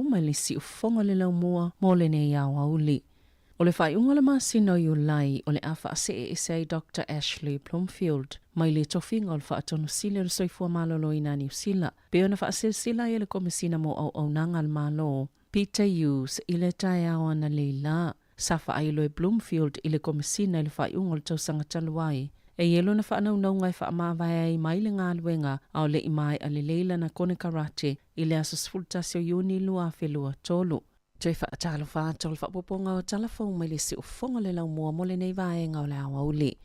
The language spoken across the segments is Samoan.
Mai le siufofoga o le laumua mo lenei aoauli. O le faaiuga o le masina o Iulai o le a faasee ese ai Doctor Ashley Bloomfield mai le tofiga o le Faatonu Sili o le Soifua Maloloina a Niu Sila, pei ona faasilsila ai e le Komesina mo Auaunaga a le Malo, Peter Hughes i le taeao analeila. Sa faailo e Bloomfield i le Komesina i le faaiuga o le tausaga talu ai. E i ai lona faanaunauga e faamavae ai mai le galuega a o le i maea lelei lana konekarate i le aso 11 o Iuni 2023. Toe faatalofa atu o le faaopoopoga o tala fou mai le siufofoga o le laumua mo lenei vaega o le aoauli.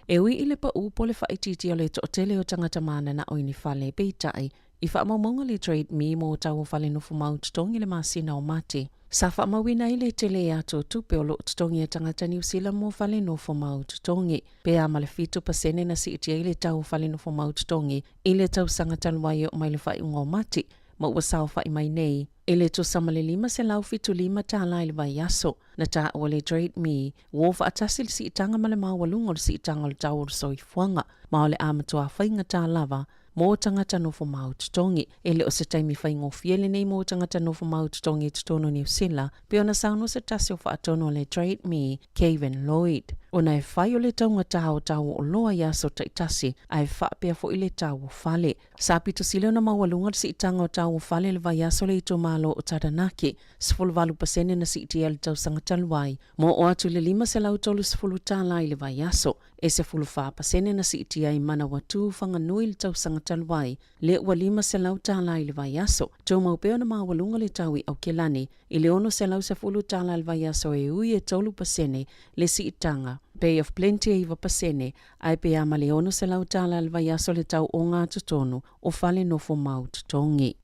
E ui i le pau po o le faaitiitia o le toatele o tagata mananao i ni fale, peitai, i faamaumauga le Trade Me mo tau o fale nofomau totogi i le masina o Mati, sa faamauina ai le tele atu o tupe o lo o totogi e tagata Niu Sila mo fale nofomau totogi. Pe a ma le 7% na siitia ai le tau o fale nofomau totogi i le tausaga talu ai e oo mai le faaiuga o Mati, ma ua saofai mai nei i le tusa ma le $575 i le vaiaso. Na taua le Trade Me, ua o faatasi le siitaga ma le maualuga o le siitaga o le tau o le soifuaga, ma o le a matua faigata lava mō tagata nofo mau totogi. E le o se taimi faigofie lenei mō tagata nofo mau totogi i totonu o Niu Sila, pei ona saunoa se tasi o faatonu a le Trade Me, Kevin Lloyd. Ona e fai o le taugata o tau o oloa i aso taitasi, ae faapea foi le tau o fale. Sa pito sili ona maualuga le siitaga o tau o fale i le vaiaso i le itumalo o Taranaki, 18% na siitia i le tausaga talu ai, ma oo atu i le $530 i le vaiaso. E 14% na siitia i Manawatū, Whanganui i le tausaga talu ai, lea ua $500 i le vaiaso. Tumau pea ona maualuga le tau i Aukilani i le $610 i le vaiaso e ui e 3% le siitaga. Bay of Plenty e 9%, ae pe a ma le $600 i le vaiaso le tau ogatotonu o fale nofo mau totogi.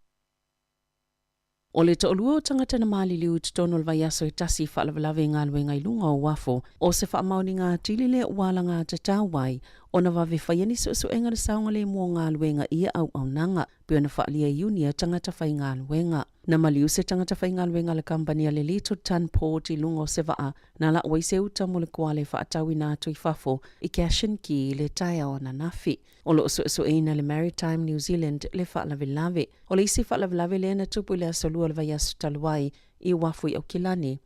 O le toalua o tagata na maliliu i totonu o le vaiaso e tasi i faalavelave i galuega i luga o uafu, o se faamaoniga atili lea ua alagatatau ai ona vave faia ni suesuega i le saogalemu o galuega i ia auaunaga, pei ona faaalia e Iuni a tagata faigaluega. Na maliu se tagata faigaluega a le kamupani a le Lyttelton Port i luga o se vaa na lau ai se uta mo le koala e faatauina atu i fafo i Cashin Key i le taeao ananafi. O lo o suesueina le Maritime New Zealand le faalavelave. O le isi faalavelave lea na tupu i le aso Lua o le vaiaso talu ai i uafu i Aukilani,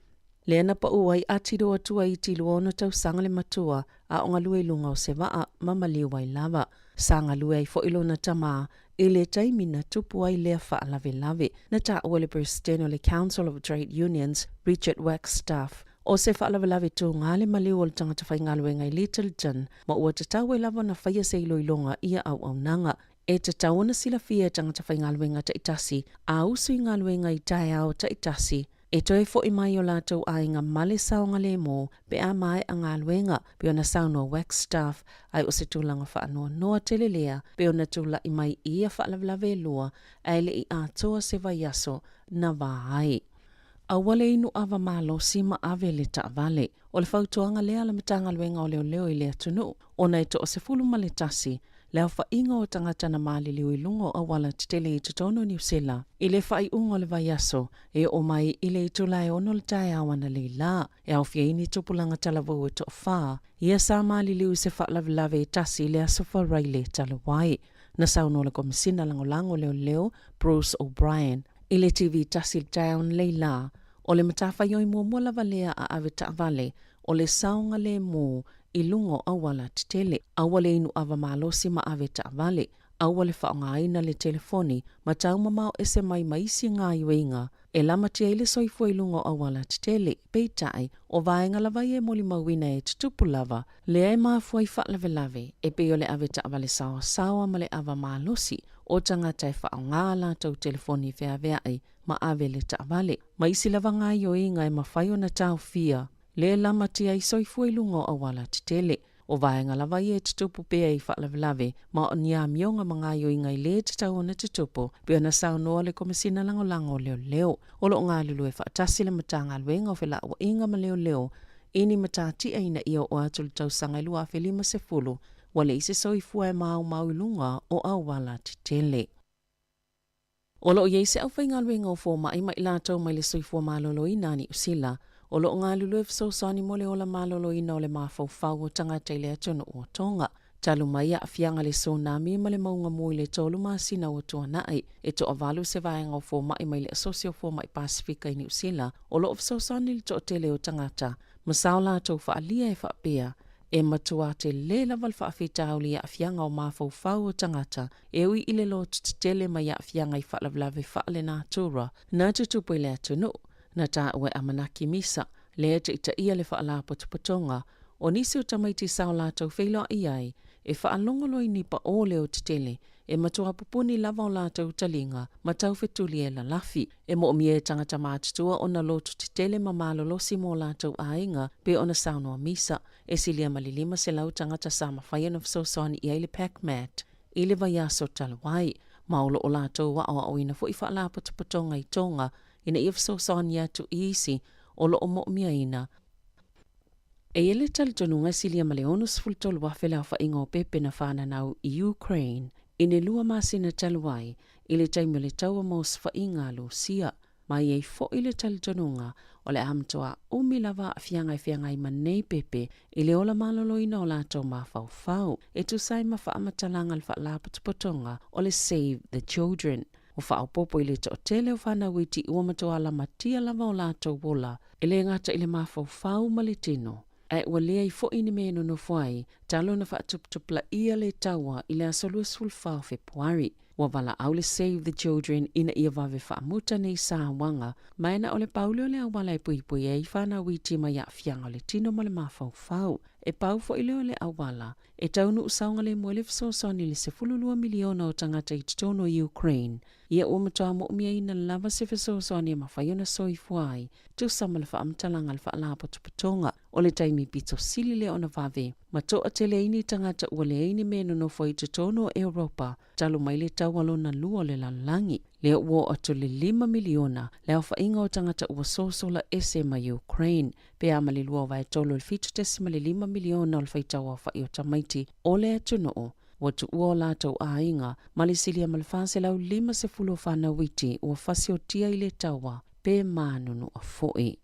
lea na pau ai a tiro atu ai i 60 tausaga le matua a o galue i luga o se vaa ma maliu ai lava. Sa galue ai foi lona tama i le taimi na tupu ai lea faalavelave. Na taua le Peresetene o le Council of Trade Unions, Richard Wagstaff, o se faalavelave tūgā le maliu o le tagata faigaluega i Lyttelton, ma ua tatau ai lava ona faia se iloiloga i ia auaunaga. E tatau ona silafia e tagata faigaluega taitasi a usu i galuega i taeao taitasi, e toe fo'i mai i o latou aiga ma le saogalēmō pe a maea galuega, pei ona saunoa Wagstaff, ae o se tulaga faanoanoa tele lea pei ona tula'i mai i ia faalavelave e lua ae le i atoa se vaiaso na vā ai. Aua le inu ava malosi ma ave le taavale. O le fautuaga lea a le Matagaluega o Leoleo i le atunuu, ona e 11 le aofaiga o tagata na maliliu i luga o auala tetele i totonu o Niu Sila i le faaiuga o le vaiaso e oo mai i le itula e 6 o le taeao analeila. E aofia ai ni tupulaga talavou e toafa ia sa maliliu i se faalavelave e tasi i le aso Faraile talu ai. Na saunoa le Komesina Lagolago Leoleo Bruce O'Brien i le TV tasi i le taeao analeila, o le matafaioi muamua lava lea a ave taavale o le saogalemu i luga o auala tetele. Aua le inu ava malosi ma ave taavale. Aua le faaaogaina le telefoni ma taumamao ese mai ma isi gaoioiga e lamatia ai le soifua i luga o auala tetele. Peitai, o vaega lava ia e molimauina e tutupu lava, lea e mafua i faalavelave e pei o le ave taavale saoasaoa ma le ava malosi o tagata e faaaoga a latou telefoni feaveai ma ave le taavale, ma isi lava gaoioiga e mafai ona taofia le lamatia ai soifua i luga o auala tetele. O vaega lava ia e tutupu pea i faalavelave ma o ni amioga ma gaoioiga i le tatau ona tutupu, pei ona saunoa le Komesina Lagolago o Leoleo. O lo o galulue faatasi le Matagaluega o Felauaiga ma Leoleo i ni matatia ina ia oo atu le tausaga e 2050, ua leai se soifua e maumau i luga o auala tetele. O lo o i ai se aufaigaluega o fomai ma i latou mai le soifua maloloina a Niu Sila o lo o galulue fesoasoani mo le ola maloloina o le mafaufau o tagata i le atunuu o Tonga. Talu mai aafiaga le tsunami ma le mauga mu i le 3 masina ua tuanai, e toavalu se vaega o fomaʻi mai le Asosi o Fomaʻi Pasifika i Niu Sila o loo fesoasoani i le toatele o tagata ma sa o latou faaalia e faapea, e matuā telē lava le faafitauli i aafiaga o mafaufau o tagata e ui i le loto tetele mai aafiaga i faalavelave faalenatura na tutupu i le atunuu. Na taua e Amanaki Misa, lea e taitaia le Faalapotopotoga o nisi o tamaiti sa o latou feiloai ai e faalogo loa i ni paʻō leo tetele e matua pupuni lava o latou taliga ma taufetuli e lalafi. E moomia e tagata matutua ona loto tetele ma malolosi mo latou aiga pei ona saunoa Misa. E silia ma le 500 tagata sa mafai ona fesoasoani i ai le PacMat i le vaiaso talu ai, ma o loo latou aoaoina foi faalapotopotoga i Toga ina ia fesoasoani atu i isi o loo moomiaina. E i ai le talitonuga e silia ma le 63,000 le aofaiga o pepe na fananau i Ukraine i le 2 masina talu ai i le taimi o le taua ma osofaiga a Lusia, ma e i ai foi le talitonuga o le a matuā umi lava aafiaga e feagai ma nei pepe i le ola maloloina o latou mafaufau e tusa ai ma faamatalaga a le Faalapotopotoga o le Save the Children. Ua faaopoopo i le toatele o fanau iti ua matuā lamatia lava o latou ola, e le gata i le mafaufau ma le tino, ae ua leai foi ni mea e nonofo ai talu ona faatuputupulaia le taua i le aso 24 o Fepuari. Ua valaau le Save the Children ina ia vave faamuta nei sauaga, ma e na o le pau lea o le auala e puipui ai fanau iti mai aafiaga o le tino ma le mafaufau. E pau foi lea o le auala e taunuu saogalemu ai le fesoasoani i le 12 miliona o tagata i totonu o Ukraine. Ia ua matua moomiaina lava se fesoasoani e mafai ona soifua ai, tusa ma le faamatalaga a le Faalapotopotoga. O le taimi pito sili lea ona vave, ma toatele ai ni tagata ua leai ni mea e nonofo ai i totonu o Europa talu mai le taua lona lua o le lalolagi. Lea ua oo atu le 5 miliona le aofaiga o tagata ua sosola ese mai Ukraine, pe a ma le 2/3 o le 7.5 miliona o le faitau aofai o tamaiti o le atunuu ua tuua o latou aiga ma le silia ma le 450 o fanau iti ua fasiotia i le taua pe manunua foi.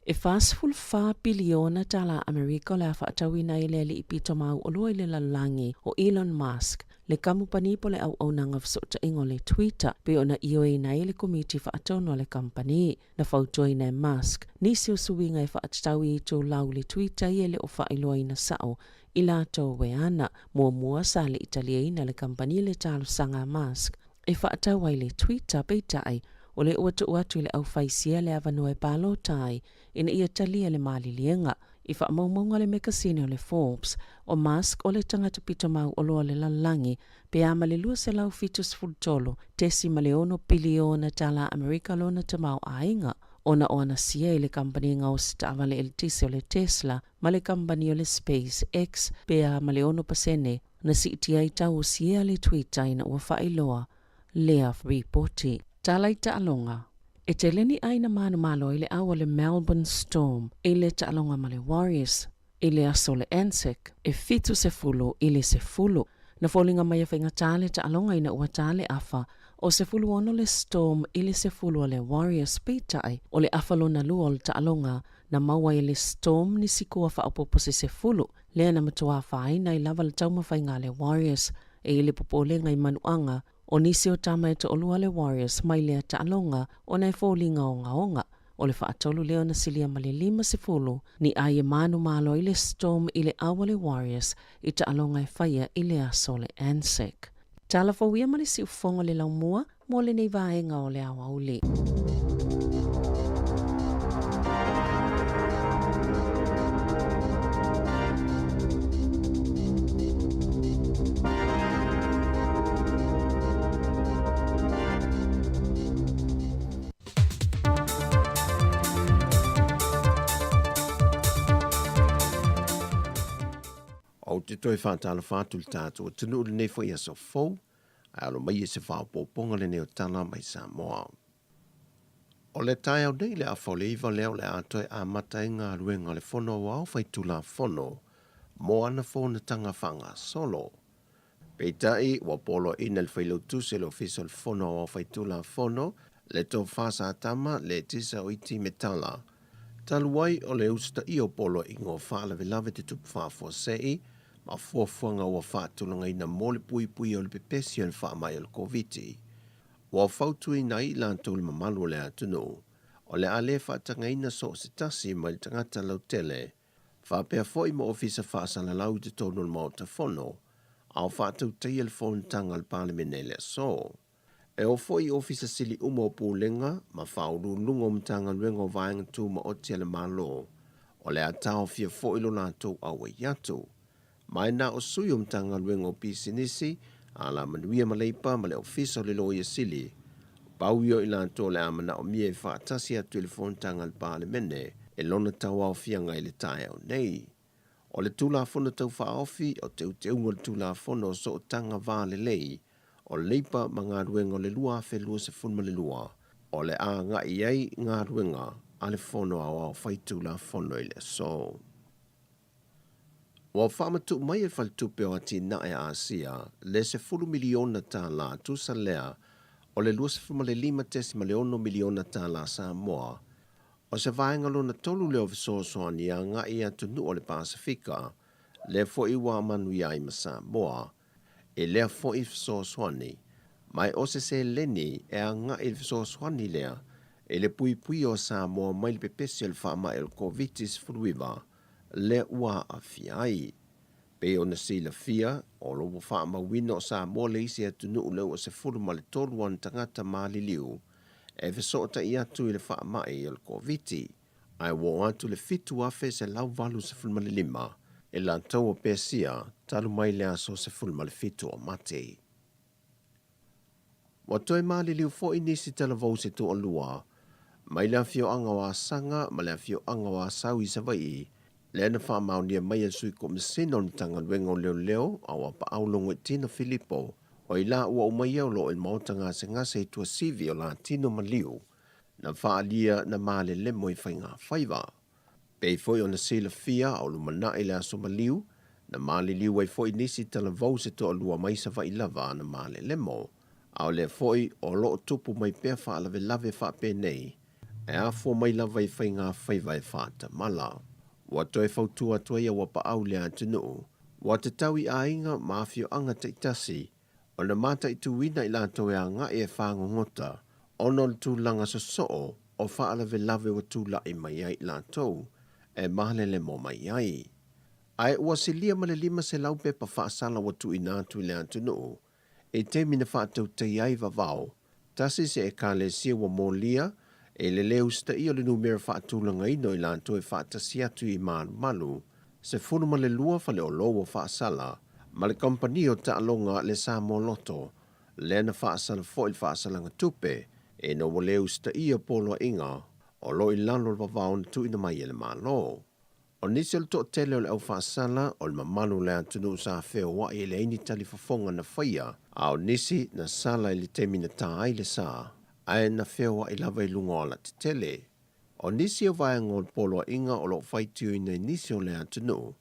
E 44 piliona tālā Amerika o le a faatauina ai le alii pito mauoloa i le lalolagi o Elon Musk, le kamupani po le auaunaga fesootaiga o le Twitter, pei ona ioeina ai e le Komiti Faatonu a le kamupani. Na fautuaina e Musk nisi o suiga e faatatau i itulau i le Twitter ia e le o faailoaina sao i latou e ana. Muamua sa le i taliaina le kamupani le talosaga a Musk e faatau ai le Twitter, peitai, o lea ua tuu atu i le aufaisia le avanoa e palota ai ina ia talia le maliliega. I faamaumauga le mekasini o le Forbes, o Musk o le tagata pito mauoloa o le lalolagi pe a ma le 273.6 piliona tālā Amerika lona tamaoaiga, ona o ana sia i le kamupani gaosi taavale eletise o le Tesla ma le kamupani o le SpaceX pe a ma le 6% na siitia ai tau o sia le Twitter ina ua faailoa lea ripoti. Tala i taaloga. E tele ni ʻāina manumalo i le ʻau o le Melbourne Storm i le taaloga ma le Warriors i le aso o le Anzac e 70 i le 10. Na foliga mai e faigata le taaloga ina ua ta le afa o 16 le Storm i le 10 a le Warriors peitai o le afa lona lua o le taaloga na maua ai e le Storm ni sikoa faaopoopo se 10 lea na matua afaina ai lava le taumafaiga a le Warriors e i le popolega i manuaga o nisi o tama e toalua le Warriors mai lea taaloga ona e foliga ogaoga. O le faatolu lea ona silia ma le 50 ni ai e manumalo ai le Storm i le au a le Warriors i taaloga e faia i le aso o le Anzac. Tala fou ia ma le siufofoga o le laumua mo lenei vaega o le aoauli. Ou te toe whātalofa atu le tātou atunuu lenei foi aso fou, ae alo mai e se faaopoopoga lenei o tala mai Samoa. O le taeao nei le afa o le 9 lea o le a toe amata ai galuega a le Fono Aoao Faitulafono mo ana fonotaga faagasolo. Peitai, ua poloaiina e le Failautusi o le Ofisa o le Fono Aoao Faitulafono le Tofa Satama Letisa Oiti Metala, talu ai o le usitaia o poloaiga o faalavelave tutupu faafuasei. ma fuafuaga ua faatulagaina mo le puipuia o le pepesi o le faamai o le Koviti. Ua fautuaina ai i latou le mamalu o le atunuu, o le a le faatagaina so o se tasi mai le tagata lautele, faapea foi ma ofisa faasalalau i totonu o le Maota Fono, a o faatautaia le fonotaga a le Palemene i le aso. E oo foi i Ofisa Sili uma o Pulega ma Faauluuluga o Matagaluega o Vaega Tumaoti a le Malo, o le a taofia foi lo latou auai atu. Ma e na o sui o Matagaluega o Pisinisi, Alamanuia ma Leipa ma le Ofisa o le Loia Sili, pau ia o i latou o le a manaomia e faatasi atu i le fonotaga a le Palemene e lona tauaofiaga i le taeao nei. O le Tulafono Tau Faaofi o Teuteuga o le Tulafono o Sootaga Va Lelei o Leipa ma Galuega o le 2022, o le a agai ai galuega a le Fono Aoao Faitulafono i le aso. Ua faamatuu mai e le Faletupe o Atinae a Asia le $10 miliona tala tusa lea o le $25.6 miliona tala Samoa. O se vaega lona tolu lea o fesoasoani e agai i atunuu o le Pasefika, lea foi ua manuia ai ma Samoa. I lea foi fesoasoani, ma e o se seleni e agai i le fesoasoani lea i le puipuia o Samoa mai le pepesi o le faamai o le Koviti-19 lea ua aafia ai. Pei ona silafia, o lo ua faamauina o Samoa le isi atunuu lea ua 13 ona tagata maliliu e fesootai atu i le faamai o le Koviti, ae ua oo atu le 7,185 i latou o Pesia talu mai le aso 17 o Mati. Ua toe maliliu foi nisi talavou se toalua mai le afioaga o Asaga ma le afioaga o Asau i Savaii, lea na faamaonia mai e le Sui Komesina o le Matagaluega o Leoleo a o Apaau Logoitino Filipo, o i la ua uma ia o lo o i le maota gasegase i Tuasivi o Latino Maliu, na faaalia na malelemo i faigafaiva. Pei foi ona silafia a o lumanai le aso maliu, na maliliu ai foi nisi talavou se toalua mai Savaii lava na malelemo. A o lea foi o lo o tupu mai pea faalavelave faapenei, e afua mai lava i faigafaiva e faatamala. Ua toe fautua atu ai a Uapaau i le atunuu, ua tatau i aiga ma afioaga taitasi ona mataituina i latou e agai e fagogota ona o le tulaga sosoo o faalavelave ua tulai mai ai i latou e malelemo mai ai. Ae ua silia ma le 500 pepa faasala ua tuuina atu i le atunuu i taimi na faatautaia ai vavao tasi se Ekalesia ua molia i le lē usitaia o le numera faatulagaina o i latou e faatasi atu i malumalu 12 faleolo ua faasala ma le kamupani o taaloga le Samoa Lotto lea na faasala foi le faasalaga tupe ina ua lē usitaia poloaiga o lo o i lalo o le vavao na tuuina mai e le Malo. O nisi o le toatele o le aufaasala o le mamalu o le atunuu sa feoai e leai ni talifofoga na faia, a o nisi na sala i le taimi na tā ai le sa, ae na feoai lava i luga o alatetele. O nisi o vaega o le poloaiga o lo o faitioina i nisi o le atunuu,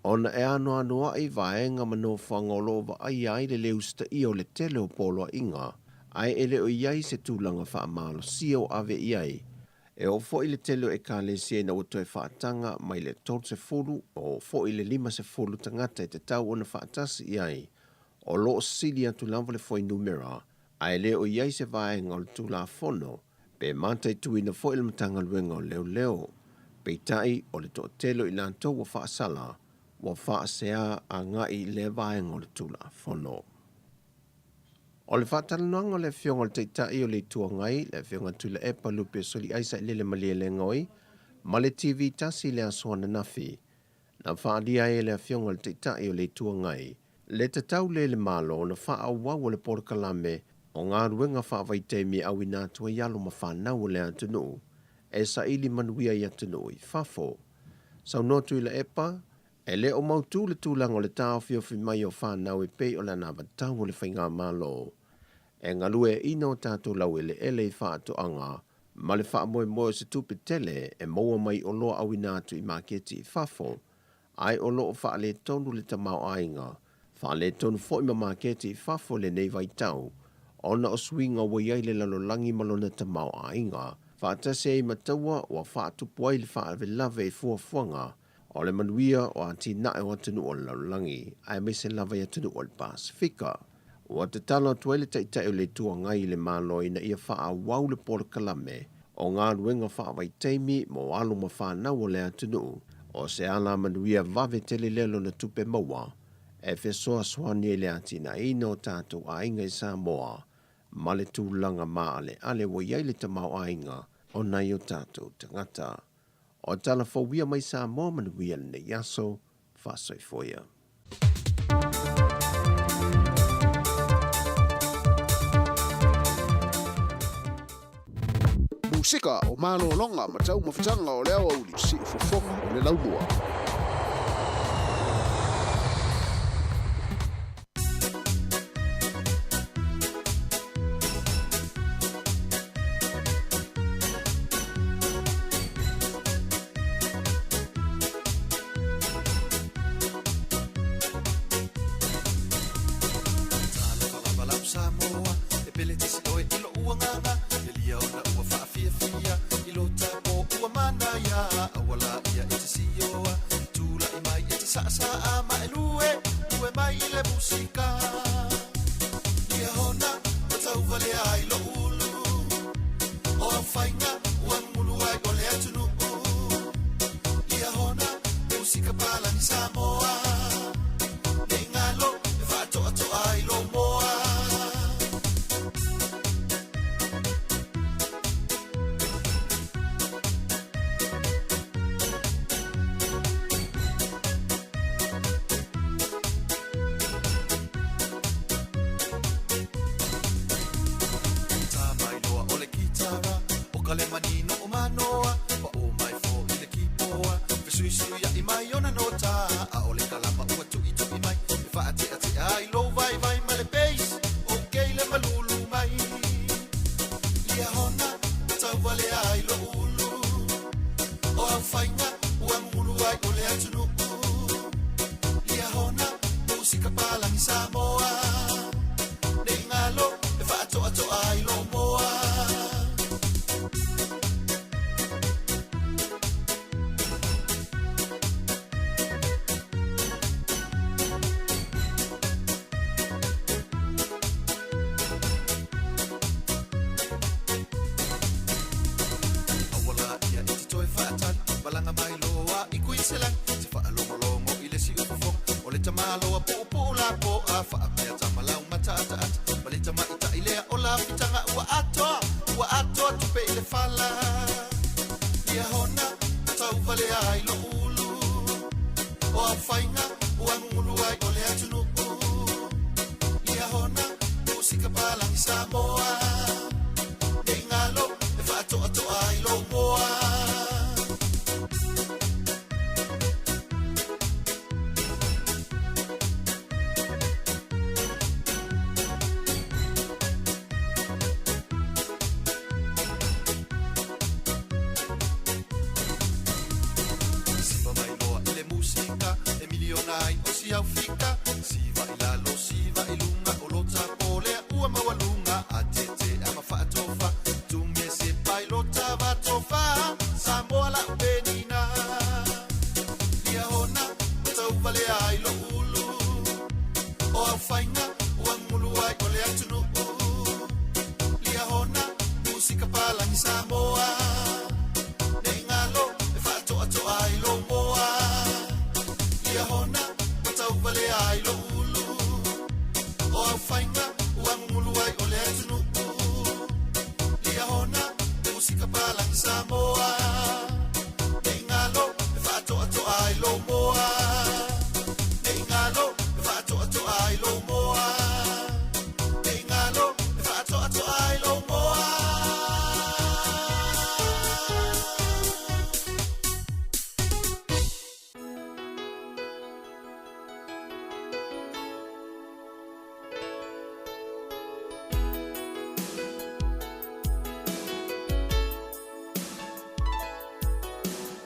ona e anoanoai vaega ma nofoaga o lo o vaaia ai le lē usitaia o le tele o poloaiga, ae e le o i ai se tulaga faamalosia o ave i ai. E oo foi le tele o Ekalesia ina ua toe faataga mai le 30 oo foi le 50 tagata e tatau ona faatasi i ai, o lo o sili atu lava le fuainumera, ae le o i ai se vaega o le Tulafono pe mataituina foi le Matagaluega o Leoleo. Peitai, o le toatele o i latou ua faasala, ua faasea agai i lea vaega o le Tulafono. O le faatalanoaga o le Afioga i le Taitai o le Itu Agai, le Afioga Tuilaepa Lupe Soliai Sailele Malielegaoi, ma le TV Tasi i le aso ananafi, na faaalia ai e le Afioga i le Taitai o le Itu Agai le tatau lea i le Malo ona faaauau o le polokalame o galuega faavaitaimi e auina atu ai alo ma fanau o le atunuu e saili manuia i atunuu i fafo. Saunoa Tuilaepa, E le o mautū le tulaga o le taofiofi mai o fanau e pei o le anavatau o le faigamalo e galueaiina o tatou laueleele i faatoaga ma le faamoemoe o se tupe tele e maua mai oloa auina atu i maketi i fafo, ae o lo o faaletonu le tamaoaiga, faaletonu foi ma maketi i fafo i lenei vaitau ona o suiga ua i ai le lalolagi ma lona tamaoaiga, faatasi ai ma taua ua faatupu ai le faalavelave i fuafuaga. O le manuia o atinae o atunuu o le lalolagi, aemaise lava i atunuu o le Pasefika. Ua tatalo atu ai le Taitai o le Itu Agai i le Malo ina ia faaauau le polokalame o galuega faavaitaimi mo alo ma fanau o le atunuu, o se alamanuia vave tele lea lona tupe maua e fesoasoani ai i le atinaeina o tatou aiga i Samoa ma le tulaga maaleale ua i ai le tamaoaiga o nai o tatou tagata. O tala fou ia mai Samoa manuia lenei aso, faasoifua ia. Musika o malologa ma taumafataga o le aoauli, siufofoga o le laumua.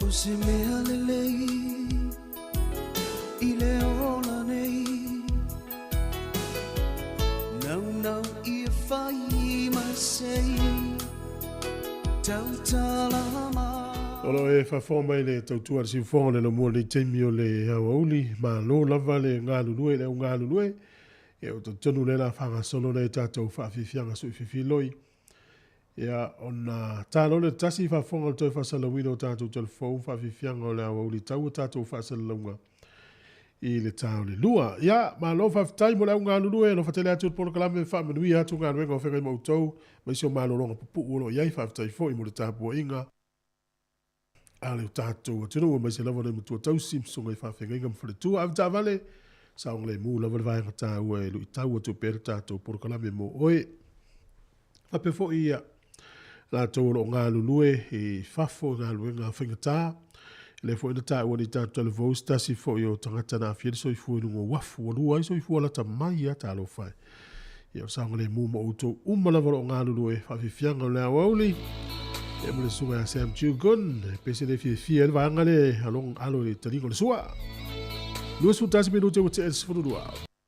O se mea lelei i le ola nei, Naunau ia fai ma sei tautala mai. O lo o e faafofoga mai le tautua a le siufofoga o le laumua i lenei taimi o le aoauli. Malo lava le galulue i le au galulue. Ia ua talitonu lea o le a faagasolo nai a tatou faafiafiaga suififiloi. Ia ona ta loa lea o le tasi faafofoga o le toe faasalalauina o tatou talafou ma faafiafiaga o le aoauli tau a tatou faasalalauga i le ta o le lua. Ia, malo faafetai mo le au galulue, alofa tele atu le polokalame, faamanuia atu galuega o feagai ma outou, aemaise o malologa pupuu o lo o i ai. Faafetai foi mo le tapuaiga a le tatou atunuu, aemaise lava nai matua tausi ma susuga i faafeagaiga ma faletua. Avetaavale, saogalemu lava le vaega taua e luitau atu pea le tatou polokalame mo oe. Faapea foi ia latou o lo o galulue i fafo i galuega faigata. Lea foi na taua nei tatou talavou se tasi foi o tagata na aafia le soifua i luga o uafu ua lua ai soifua lata mai a talofa e. Ia o le saogalemu mo outou uma lava o lo o galulue faafiafiaga o le aoauli. Ia ma le susuga ia Sam Chugun, e pese le fiafia ai le vaega lea alo, alo i le taliga o le sua. 21 minute ua tea i le 12.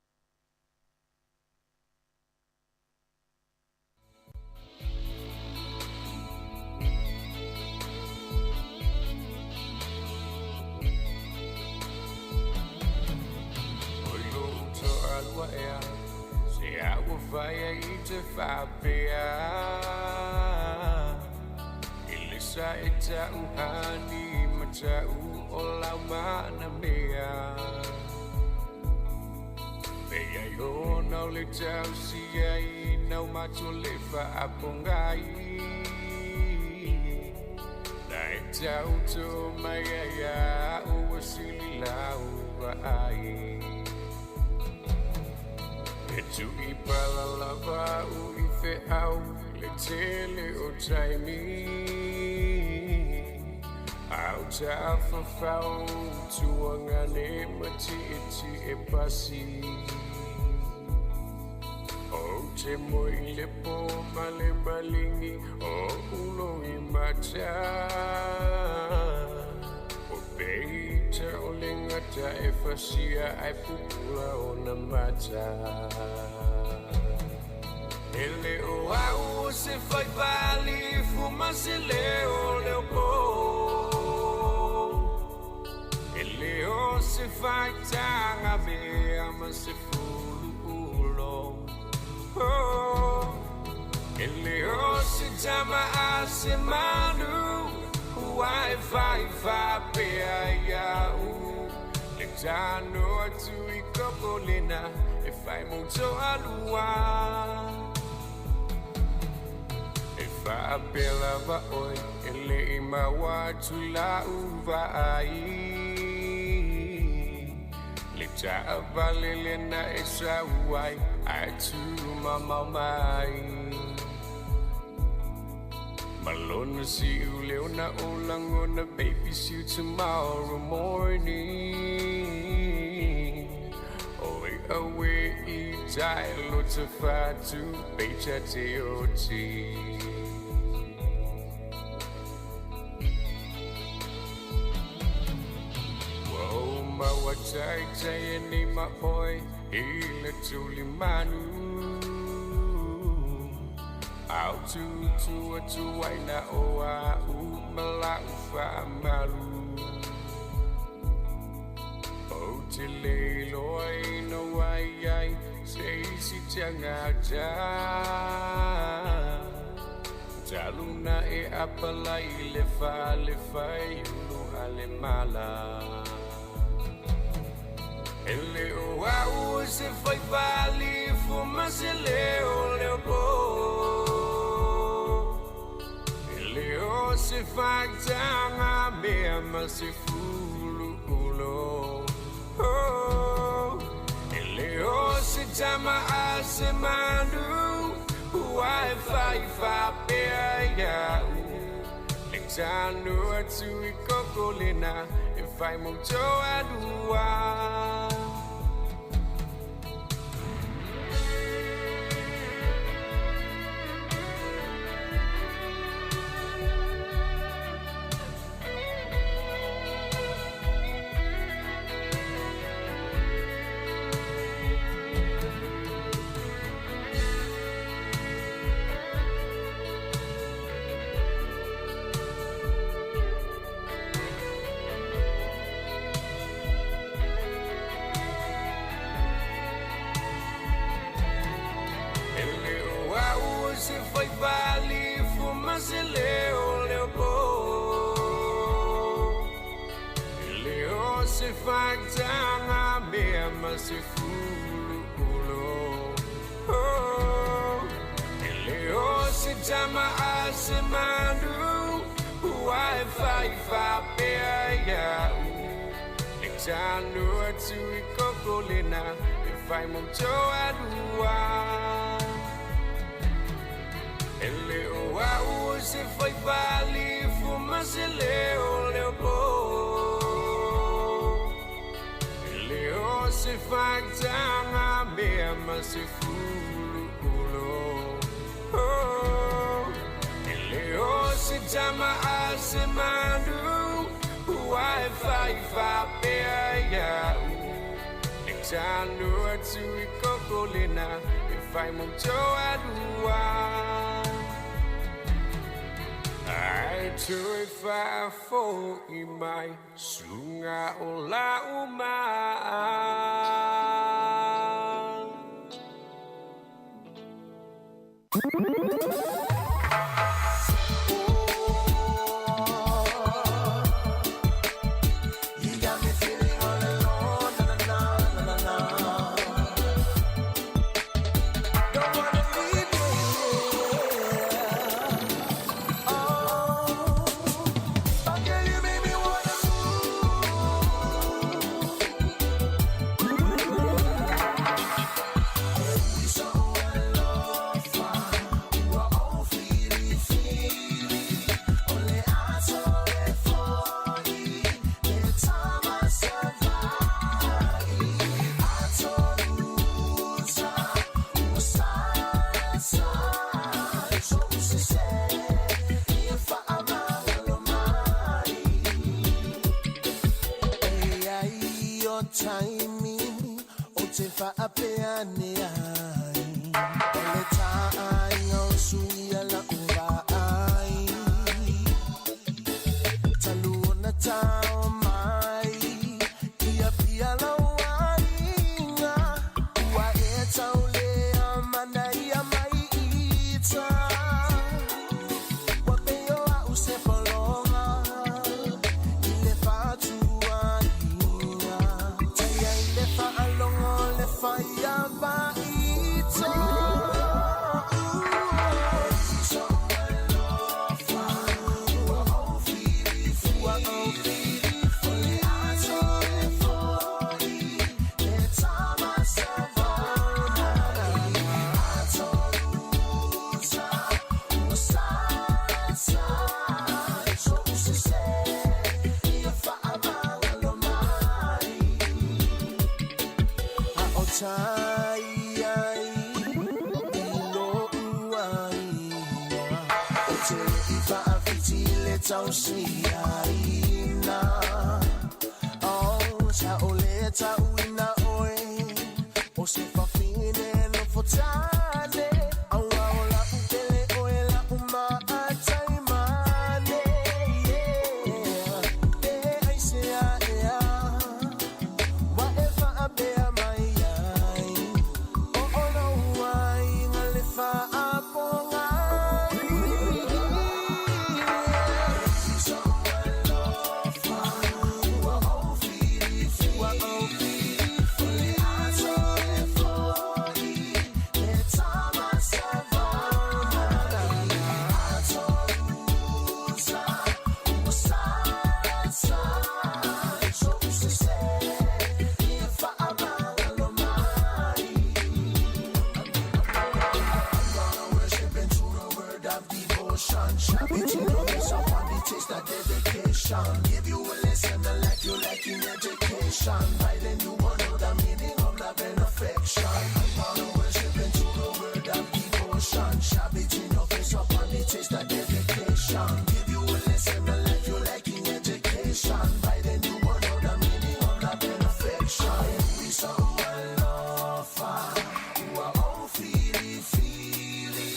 faitaga mea ma se fuluulo. Oh, e le o se tama a se manu ua e faifapea ia'u le tanu atu i koko lena e fai mo toalua. E le o a'u o se faifalifu ma se leo leo po. E le o se faitaga mea ma se fuluulo. Oh, e le o se tama a se manu ua e faifapea ia'u le tanu atu i koko lena e fai mo toalua. Ai toe faafo'i mai suga o la'u maa. You got me feeling all alone, na na na na na. Don't wanna leave you here. Oh, but girl, you make me wanna move. So alofa, ua ou filifili, o le aso e fo'i, le tama Savaii. Atorusa, ua sasa, so'u sesē, ia faamagalo mai. E ai o taimi o te faapea ane ai. O le tāaiga o suia la'u vaai. Talu ona tao mai, ia pia lau aiga. Ua e taulea manaia mai ita. Ua pei o a'u se pologa i le faatuaiga. Taia i le faalogo le faia vaita. So alofa, ua ou filifili, ua ou filifili, aso e fo'i, le tama Savaii. Atorusa, ua sasa, so'u sesē, ia faamagalo mai. A o tai ai i lo'u aiga. O te le'i fa'afiti le tausiaina. Oh, sa o le ta'uina oe o se fafine nofo tane. Auā o la'u pele oe la'u maataimane. Yeah. E aisea ea wa e fa'apea mai ai. O o lou aiga le fa'apogai. So alofa, ua ou filifili, ua ou filifili, aso e fo'i, le tama Savaii. Atorusa, ua sasa, so'u sesē, ia faamagalo mai. I'm gonna worship into the word of devotion. Shove it in your face upon the taste of dedication. Give you a lesson of life you like in education. By then you will know the meaning of love and affection. I'm gonna worship into the word of devotion. Shove it in your face upon the taste of dedication. Give you a lesson of life you like in education. By then you will know the meaning of love and affection. We so alofa, ua ou filifili,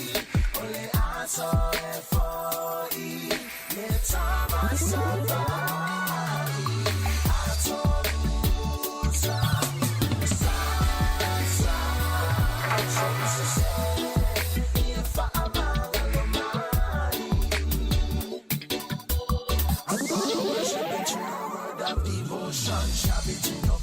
o le aso e fo'i, le tama Savaii. Atorusa, sasa, so'u sesē, ia faamagalo mai. I'm gonna worship into the word of devotion. Shove it in your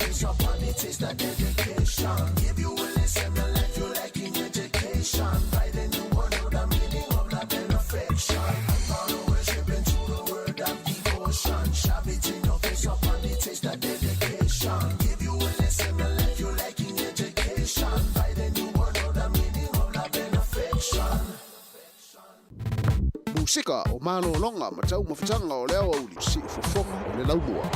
taste that dedication. Give you a lesson in life you like in education. By then you won't know the meaning of love and affection. I'm gonna worship into the word of devotion. Shove it in your face upon the taste that dedication. Give you a lesson in life you like in education. By then you won't know the meaning of love and affection. Musika o malologa ma taumafataga o le aoauli, siufofoga o le laumua.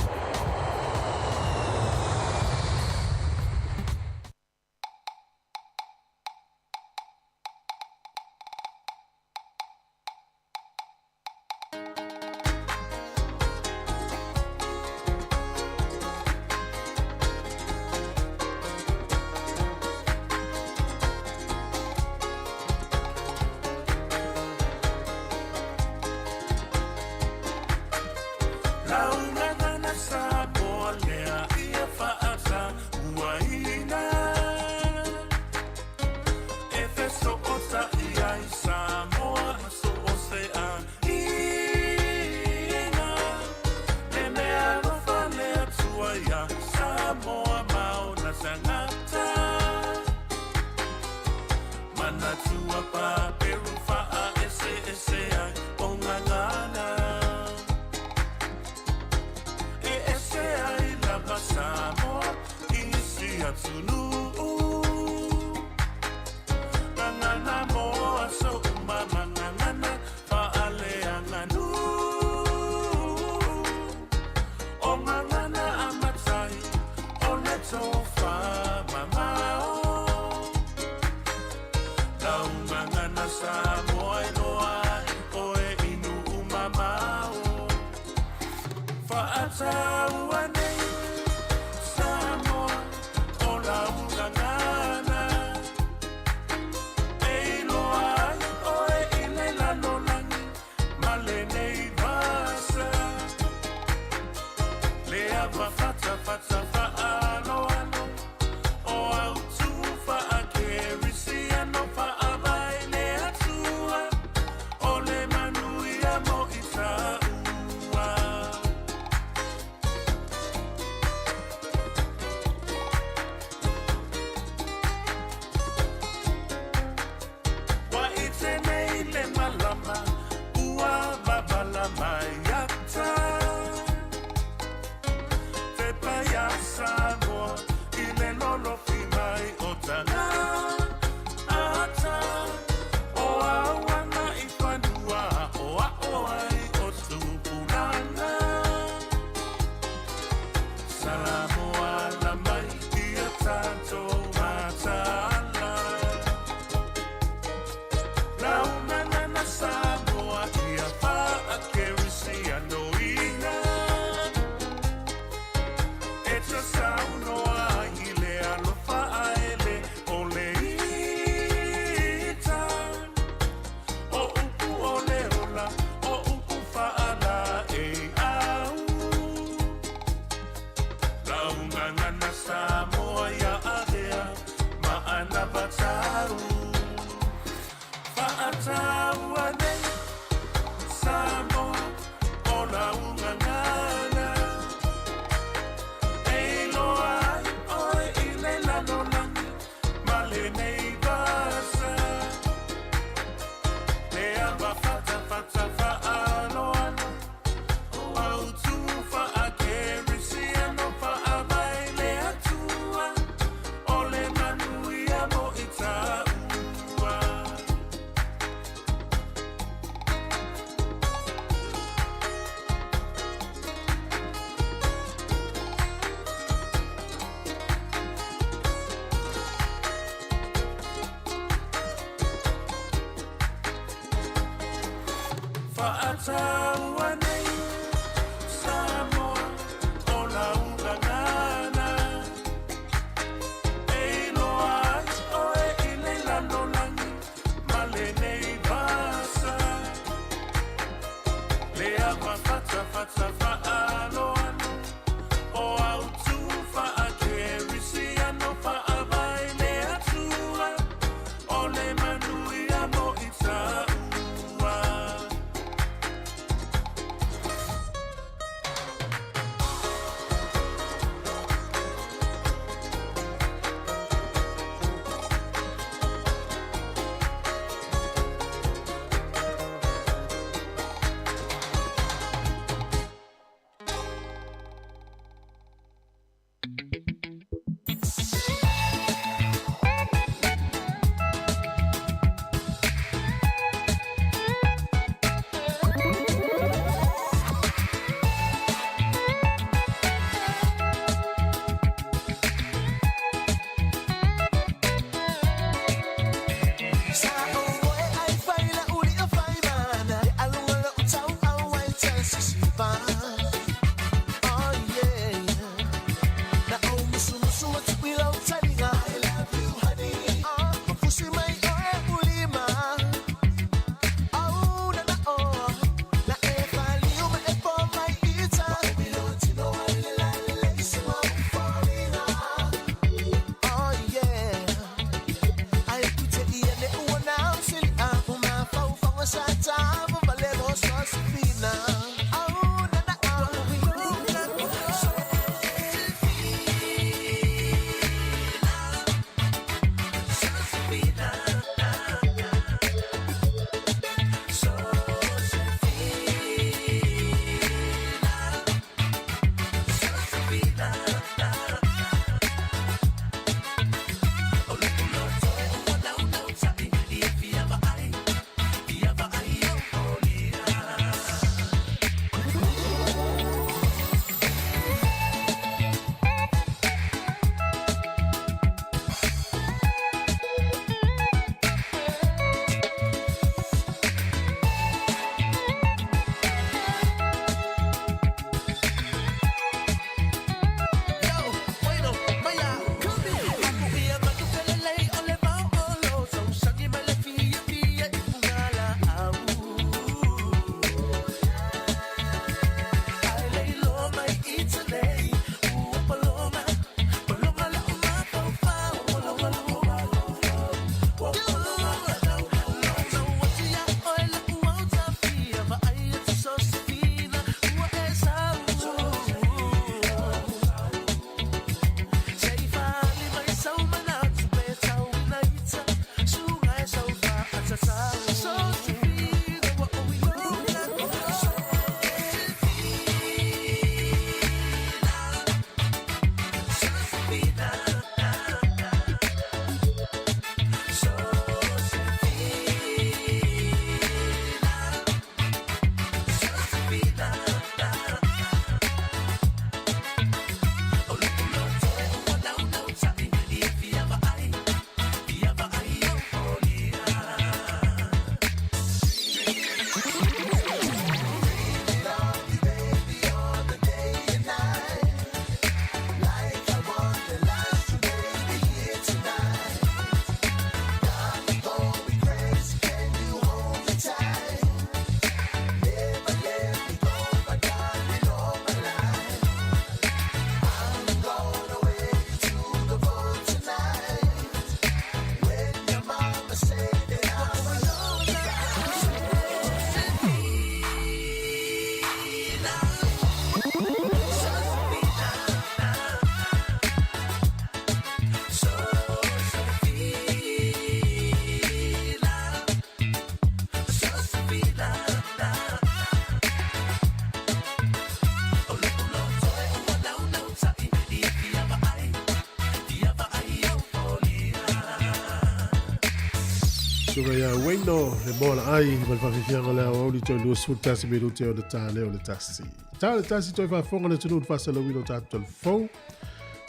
Suka ia Wayno, le moa la ai, ma le faafiafiaga o le aoauli toe 21 minute o le ta lea o le tasi. Ta le tasi toe faafofoga le atunuu i le faasalauina o tatou talafou.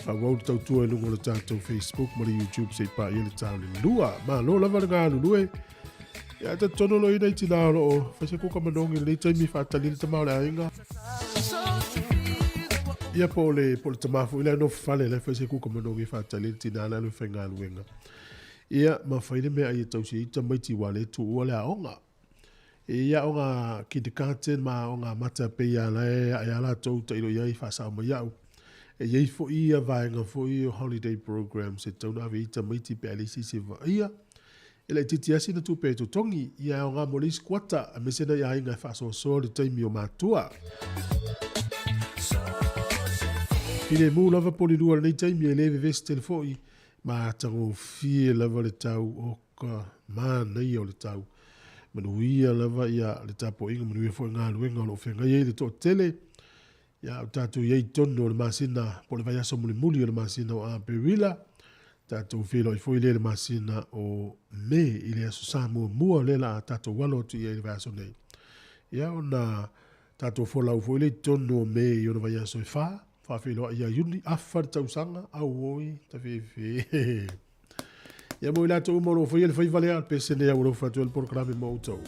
Faaauau le tautua i luga o le tatou Facebook ma le YouTube se i paia le ta o le lua. Malo lava le galulue. Ia talitonu loa i nai tinā o lo o fai se kuka manogi i lenei taimi faatali le tama o le aiga. Ia po o le, po o le tama foi la e nofo fale la e fai se kuka manogi e faatali le tinā la e alu e faigaluega. Ia ma fai le meaai e tausi ai tamaiti ua le tuua le aoga. E i aoga kindergarten ma aoga amata pei a la e ae a latou tailo i ai faasao mai au. E i ai foi ia vaega foi o holiday programs e tatau ona ave i ai tamaiti pe a leai se isi e vaaia. E laitiiti lava sina tupe e totogi, ia e aoga mo le isi kuata aemaise nai aiga e faasoasoa le taimi o matua. Filemu lava po o le lua i lenei taimi e le vevesi tele foi Matagofie lava le tau, oka, manaia o le tau. Manuia lava ia le tapuaiga, manuia foi galuega o lo o feagai ai le toatele. Ia, o tatou i ai i totonu o le masina, po o le vaiaso mulimuli o le masina o Aperila, tatou feiloai foi lea i le masina o Me i le Aso Sa muamua lea la a tatou alo atu i ai i le vaiaso nei. Ia, ona tatou folau foi lea i totonu o Me i ona vaiaso e fa, Faafeiloai ia Iuni, afa le tausaga, auoi, tafefe. Ia mo i latou uma o lo o faia le faiva lea, le pesene au alofa atu ai le polokalame mo outou.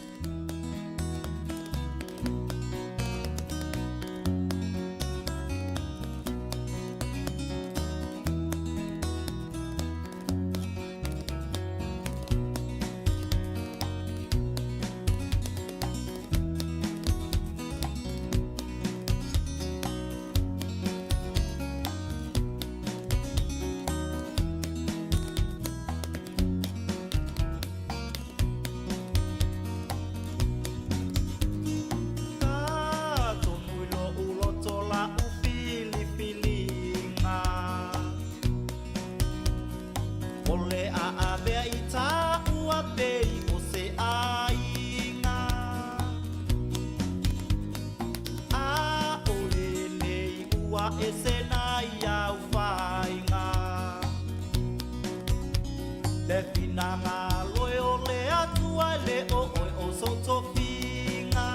Le finagalo e o le Atua e le o oe o sou tofiga.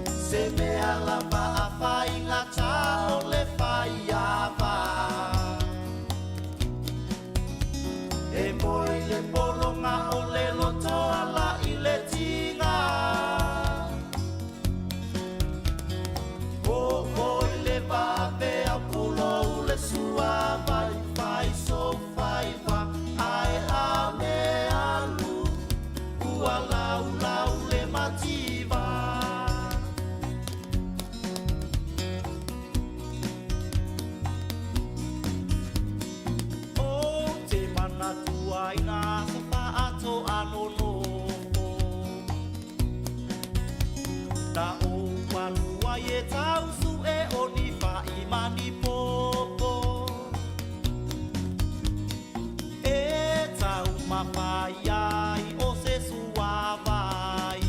Se mea lava a faigata o le faiava. E moe i le pologa o le loto ala i le tiga. O oi le vave au pulou le suavai fai so faiva ae a me alu ua laulau le mativa. Ou te manatua i ngā aso whaatoa nonofo. Na ou alu ai e tausu e o ni whai mani popo. E tau mawhai ai o se suavai.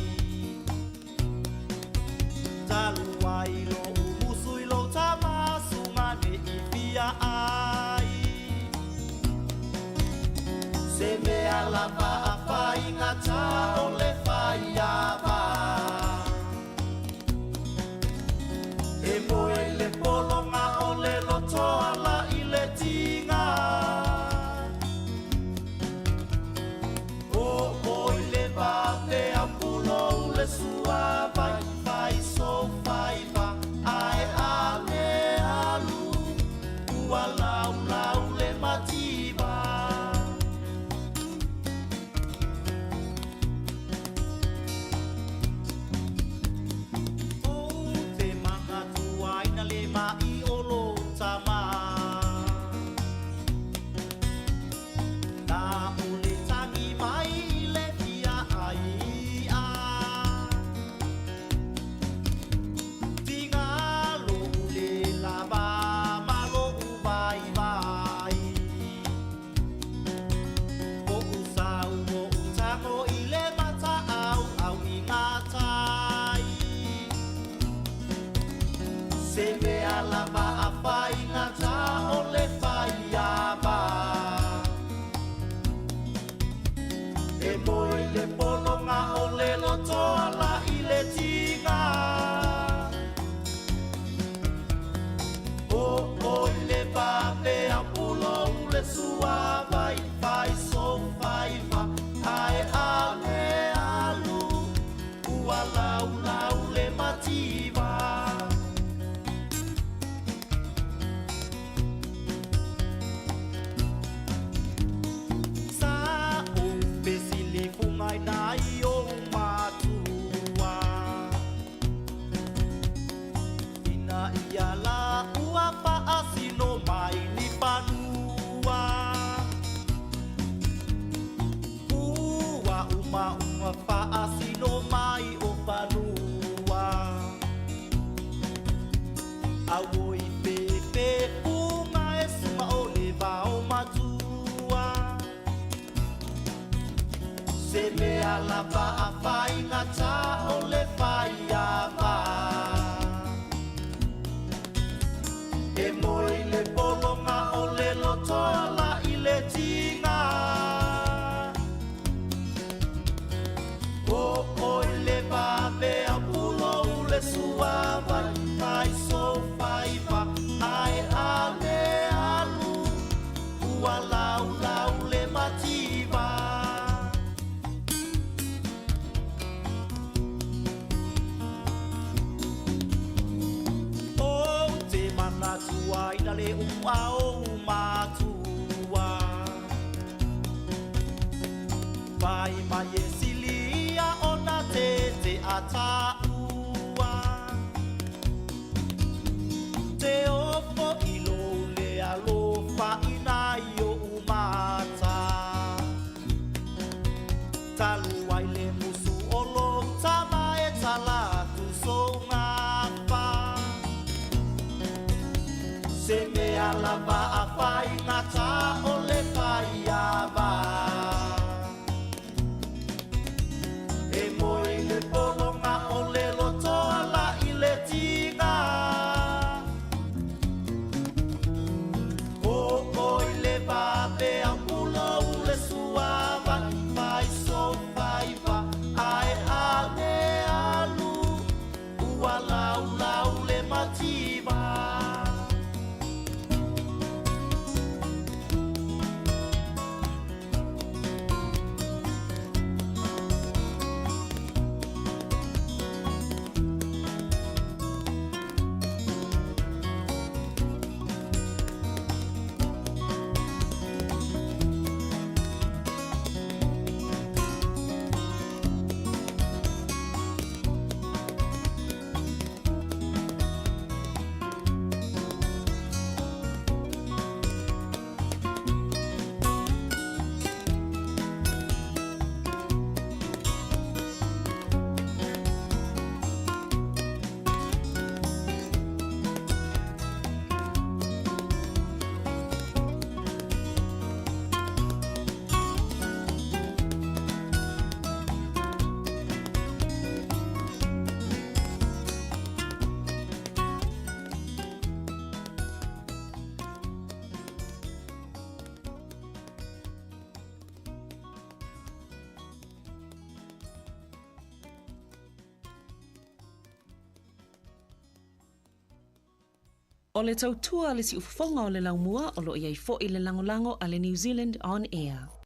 Talu ai lo umusu i lo tamasu ngane i fia ai. Se mea lava a faigata o le faiava. E moe i le pologa o le loto ala i le tiga. O oi le vave au pulou le suavai fai so faiva ae a le alu ua laulau le mativa. Ou te manatua ina le mai o lo tama. Na o le tangi mai i le fia ai a. Tinga lo le lava ma lo u vai vai. O u sau o u tango i le mata au au i ngā tai. Se mea lava a faigata o le faiava. E moe i le pologa o le loto ala i le tiga. O oi le vave au pulou le suavai fai so faiva ae a le alu ua laulau le mativa. Sa ou fesilifuga nai ou matua. Ina ia la ua faasino mai ni fanua. Ua uma uma faasino mai o fanua. Auoi pepe unga e sunga o le vao matua. Se mea lava a faigata o le faiava. E moe i le pologa o le loto ala i le tiga. O oi le vave au pulou le suavai fai so faiva ae a le alu ua laulau le mativa. Ou te manatua ina le ua o matua. Vai mai e silia ona te te ataua. Te ofo i lo le alofa ina i o umata. Talu ai le musu o lo tama e talatu so ngafa. Se mea lava a O le tautua a le siufofoga o le laumua o lo o i ai foi le lagolago a le New Zealand On Air.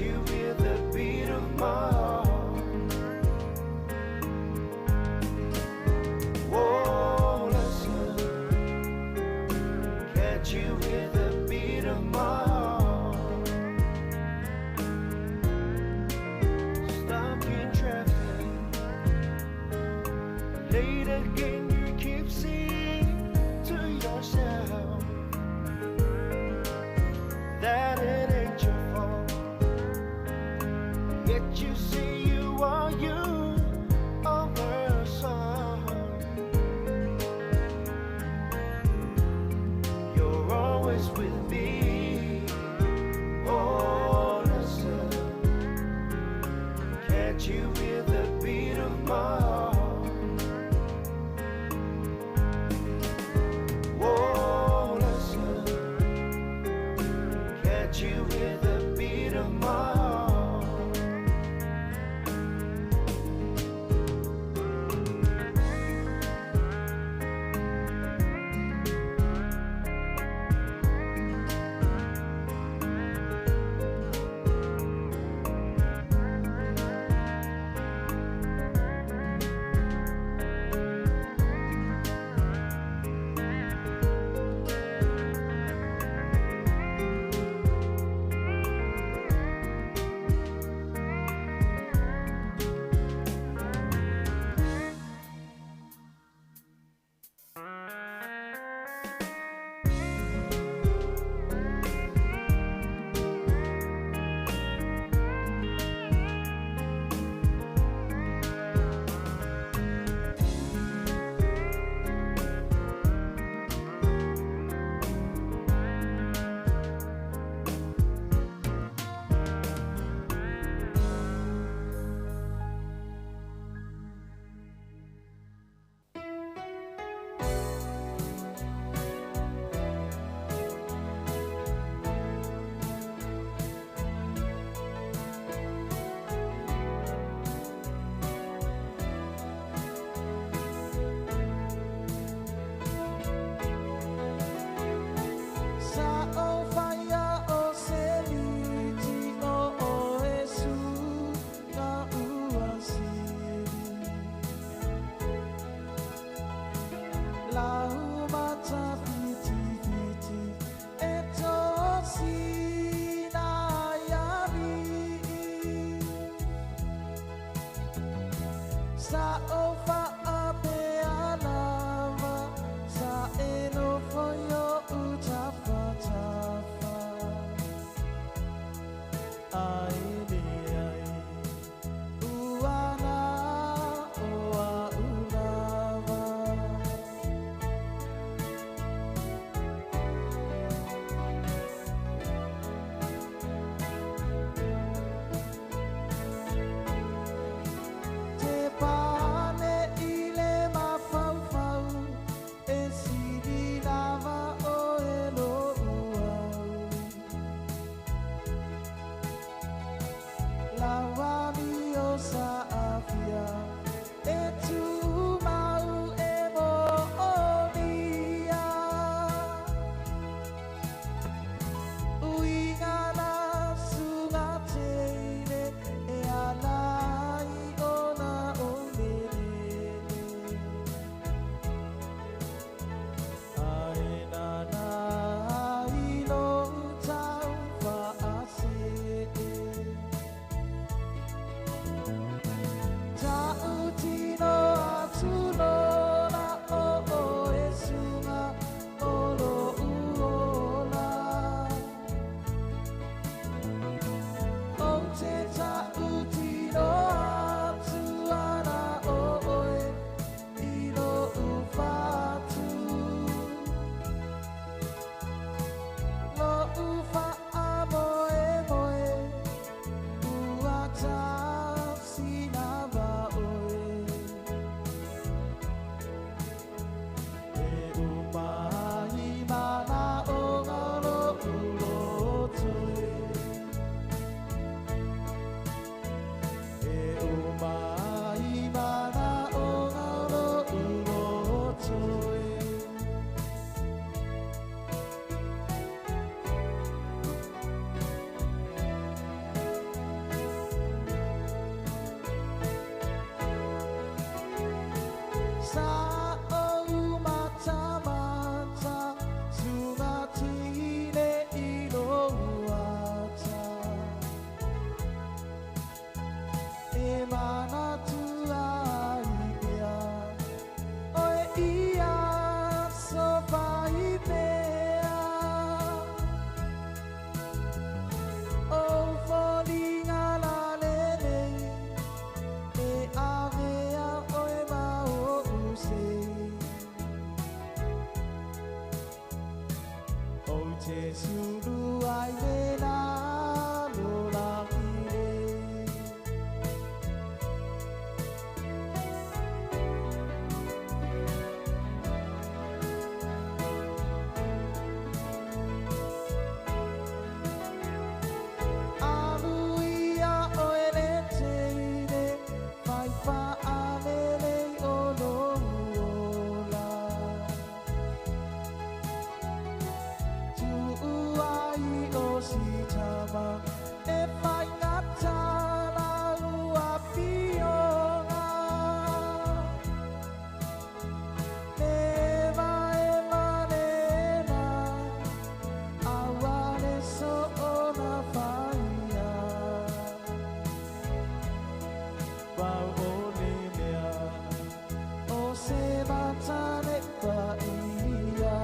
you hear the beat of my heart? Oh, listen. Can't you hear the beat of my heart? Stuck in traffic. Late again, you keep saying to yourself that it ain't your fault. Yet you say you are you over son. You're always with me. Oh, listen. Can't you hear the beat of my heart? Oh, listen. Can't you hear the beat of my heart? Sa o whaia o se miti o o e su ka ua siri. Lau mata whiti whiti e tō sina iari. Sa o wha pe alava, sa e no foio u tafa tafa. Ai le ai, uana o a ulava. Te pane i le mafaufau, e sili lava o e lo uau. Lawa mi o sa afia, e tu mau e mo o nia. Uiga la sunga teile, e alai ona o lele. Ai na na i lo tau whaase. manatu ai mea Oe ia so fai mea O foliga la lelei E avea oe ma o'u sei Ou te sulu ai le lalolagi nei. Alu ia oe le teine, fai faalelei o lou ola. Tuu ai o sitama e faigata lau afioga. Eva eva lena, aua le soona faia. Pau o le mea, o se matane paia.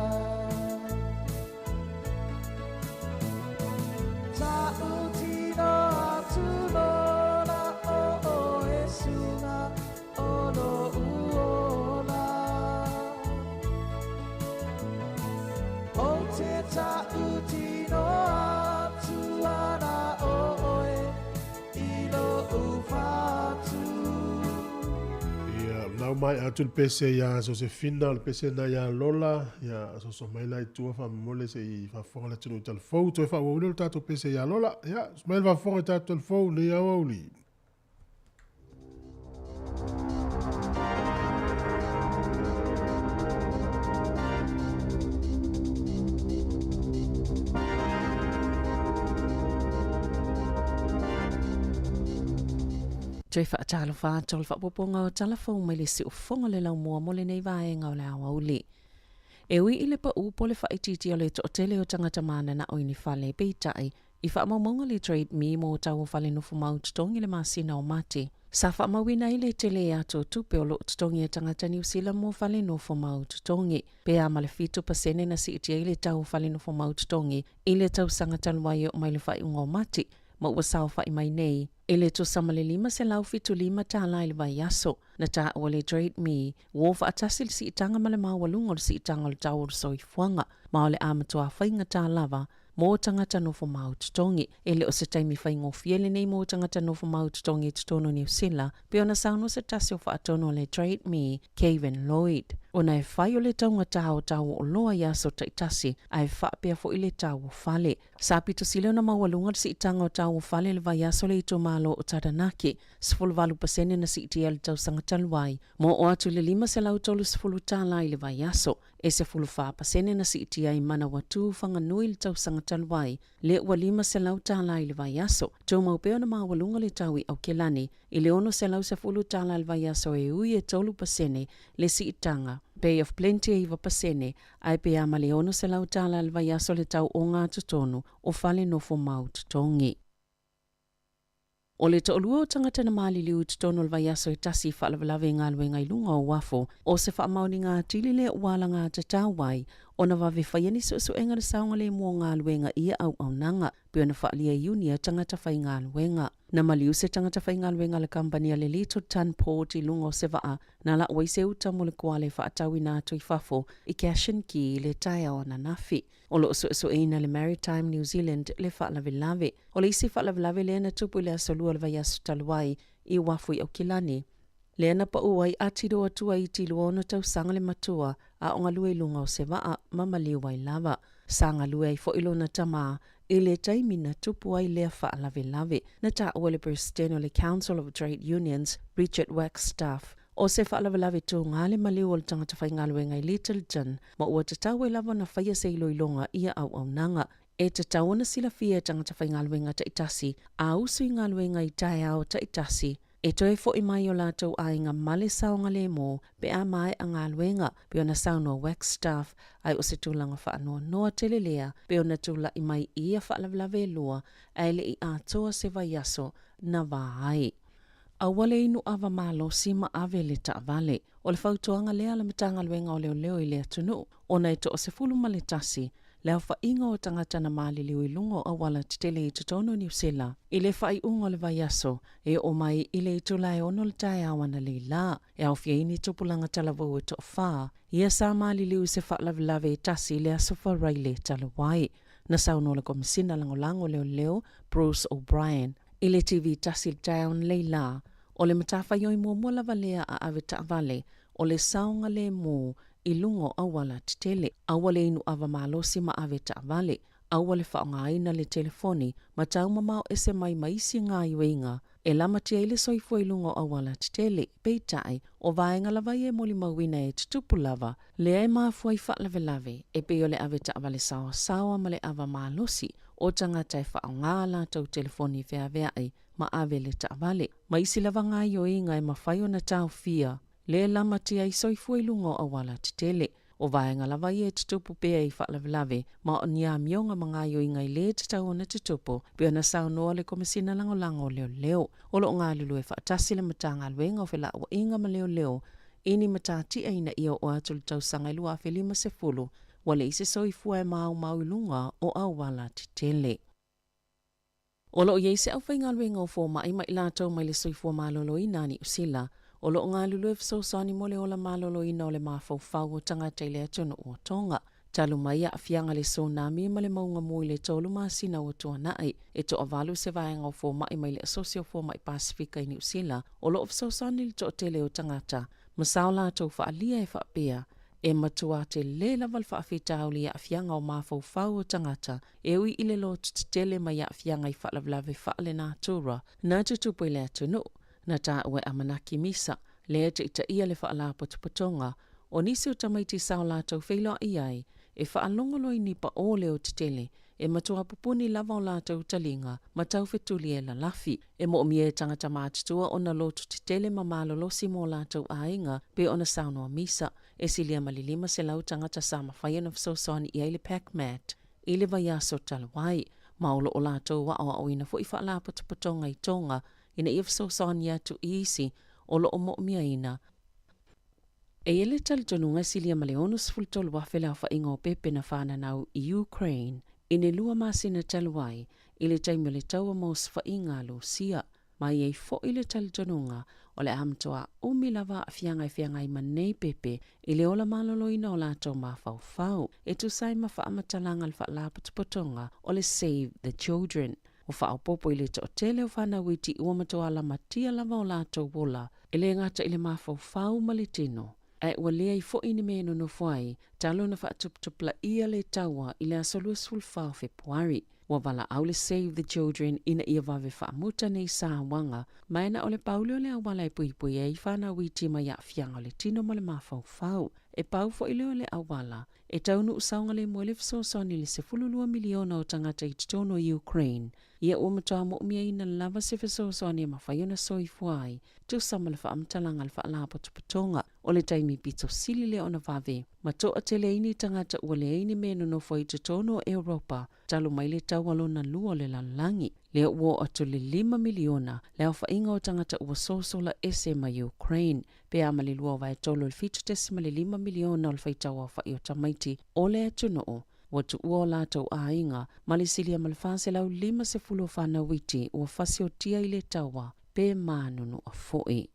Ta'utino atu lola o oe suga o lo'u ola. Ou te ta'utino atu ana o oe i lo'u fatu. Ia, lau mai atu le pese iā Sosefina, o le pese lena iā Lola, ia soso mai la i tua faamolemole se i faafofoga le atunuu i talafou. Toe faaauau lea o le tatou pese iā Lola. Ia, mai le faafofoga i tatou talafou i lenei aoauli. Toe faatalofa atu o le faaopoopoga o tala fou mai le siufofoga o le laumua mo lenei vaega o le aoauli. E ui i le paū po o le faaitiitia o le toatele o tagata mananao i ni fale, peitai, i faamaumauga le Trade Me mo tau o fale nofomau totogi i le masina o Mati, sa faamauina ai le tele atu o tupe o lo o totogi e tagata Niu Sila mo fale nofomau totogi. Pe a ma le 7% na siitia ai le tau o fale nofomau totogi i le tausaga talu ai e oo mai le faaiuga o Mati, ma ua saofa'i mai nei e le tusa ma le $575 tālā i le vaiaso. Na taua le Trade Me ua o faatasi le siitaga ma le maualuga o le siitaga o le tau o le soifuaga, ma o le a matuā faigata lava mo tagata nofo mau totogi. E le o se taimi faigofie lenei mo tagata nofo mau totogi i totonu o Niu Sila, pei ona saunoa se tasi o faatonu o le Trade Me, Kevin Lloyd. Ona e fai o le taugatā o tau o oloa i aso taitasi, ae faapea foi le tau o fale. Sa pito sili ona maualuga le siitaga o tau o fale i le vaiaso i le itumalo o Taranaki, 18% na siitia i le tausaga talu ai, ma oo atu i le $530 i le vaiaso. E 14% na siitia ai Manawatū Whanganui i le tausaga talu ai, lea ua $500 i le vaiaso. Tumau pea ona maualuga le tau i Aokelani i le $610 i le vaiaso e ui e 3% le siitaga. Bay of Plenty e 9%, ae pe a ma le $600 i le vaiaso le tau ogatotonu o fale nofo mau totogi. O le toalua o tagata na maliliu i totonu o le vaiaso e tasi i faalavelave i galuega i luga o uafu, o se faamaoniga atili lea ua alagatatau ai ona vave faia ni suesuega i le saogalemu o galuega i ia auaunaga, pei ona faaalia e Iuni a tagata faigaluega. Na maliu se tagata faigaluega a le kamupani a le Lyttelton Port i luga o se vaa na lau ai se uta mo le koala e faatauina atu i fafo i Cashin Key i le taeao ananafi. O lo o suesueina e le Maritime New Zealand le faalavelave. O le isi faalavelave lea na tupu i le aso Lua o le vaiaso talu ai i uafu i Aukilani, lea na pau ai a tiro atu ai i 60 tausaga le matua a o galue i luga o se vaa ma maliu ai lava. Sa galue ai foi lona tama i le taimi na tupu ai lea faalavelave. Na taua le Peresetene o le Council of Trade Unions, Richard Wagstaff, o se faalavelave tūgā le maliu o le tagata faigaluega i Lyttelton, ma ua tatau ai lava ona faia se iloiloga i ia auaunaga. E tatau ona silafia e tagata faigaluega taitasi a usu i galuega i taeao taitasi, e toe fo'i mai i o latou aiga ma le saogalēmū pe a mae'a galuega, pei ona saunoa Wagstaff, ae o se tulaga faanoanoa tele lea pei ona tula'i mai i ia faalavelave e lua ae le i atoa se vaiaso na vā ai. Aua le inu ava malosi ma ave le taavale. O le fautuaga lea a le Matagaluega o Leoleo i le atunuu, ona e 11 le aofaiga o tagata na maliliu i luga o auala tetele i totonu o Niu Sila i le faaiuga o le vaiaso e oo mai i le itula e 6 o le taeao analeila, e aofia ai ni tupulaga talavou e toafa, ia sa maliliu i se faalavelave e tasi i le aso Faraile talu ai. Na saunoa le Komesina Lagolago o Leoleo, Bruce O'Brien, i le TV tasi i le taeao analeila, o le matafaioi muamua lava lea a ave taavale, o le saogalemu i luga o auala tetele. Aua le inu ava malosi ma ave taavale. Aua le faaaogaina le telefoni ma taumamao ese mai ma isi gaoioiga e lamatia ai le soifua i luga o auala tetele. Peitai, o vaega lava ia e molimauina e tutupu lava, lea e mafua ai faalavelave e pei o le ave taavale saoasaoa ma le ava malosi o tagata e faaaoga a latou telefoni feaveai ma ave le taavale, ma isi lava gaoioiga e mafai ona taofia le lamatia ai soifua i luga o auala tetele. O vaega lava ia e tutupu pea i faalavelave ma o ni amioga ma gaoioiga e le tatau ona tutupu, pei ona saunoa le Komesina Lagolago o Leoleo. O lo o galulue faatasi le Matagaluega o Felauaiga ma Leoleo i ni matatia ina ia oo atu i le tausaga e 2050, ua leai se soifua e maumau i luga o auala tetele. O lo o i ai se aufaigaluega o fomai ma i latou mai le soifua maloloina a Niu Sila o lo o galulue fesoasoani mo le ola maloloina o le mafaufau o tagata i le atunuu o Tonga. Talu mai aafiaga le tsunami ma le mauga mu i le tolu masina ua tuanai, e toavalu se vaega o fomai mai le Asosi o Fomai Pasefika i Niu Sila o lo o fesoasoani i le toatele o tagata ma sa o latou faaalia e faapea e matua tele lava le faafitauli i aafiaga o mafaufau o tagata e ui i le loto tetele mai aafiaga i faalavelave faalenatura na tutupu i le atunuu. Na taua e Amanaki Misa, lea e taitaia le Faalapotopotoga, o nisi o tamaiti sa o latou feiloai ai e faalogo loa i ni paʻō leo tetele e matua pupuni lava o latou taliga ma taufetuli e lalafi. E moomia e tagata matutua ona loto tetele ma malolosi mo latou aiga pei ona saunoa Misa. E silia ma le 500 tagata sa mafai ona fesoasoani i ai le PacMat i le vaiaso talu ai, ma o lo o latou aoaoina foi faalapotopotoga i Tonga ina ia fesoasoani atu i isi o lo o moomiaina. E i ai le talitonuga e silia ma le 63,000 le aofaiga o pepe na fananau i Ukraine i le lua masina talu ai i le taimi o le taua ma osofaiga a Lusia, ma e i ai foi le talitonuga o le a matoa umi lava aafiaga e feagai ma nei pepe i le ola maloloina o latou mafaufau e tusa ai ma faamatalaga a le Faalapotopotoga o le Save the Children. Ua faaopoopo i le toatele o fanau iti ua matua lamatia lava o latou ola, e le gata i le mafaufau ma le tino, ae ua leai foi ni mea e nonofo ai talu ona faatuputupulaia le taua i le aso 24 o Fepuari. Ua valaau le Save the Children ina ia vave faamuta nei sauaga, ma e na o le pau lea o le auala e puipui ai fanau iti mai aafiaga o le tino ma le mafaufau. E pau foi lea o le auala e taunuu saogalemu ai le fesoasoani i le 12 miliona o tagata i totonu o Ukraine, ia ua matua moomiaina lava se fesoasoani e mafai ona soifua ai, tusa ma le faamatalaga a le Faalapotopotoga. O le taimi pito sili lea ona vave ma toatele ai ni tagata ua leai ni mea e nonofo ai i totonu o Europa talu mai le taua lona lua o le lalolagi, lea ua oo atu le lima miliona le aofaiga o tagata ua sosola ese mai Ukraine, pe a ma le 2/3 o le 7.5 miliona o le faitau aofai o tamaiti o le atunuu ua tuua o latou aiga, ma le silia ma le 450 o fanau iti ua fasiotia i le taua pe manunua foi.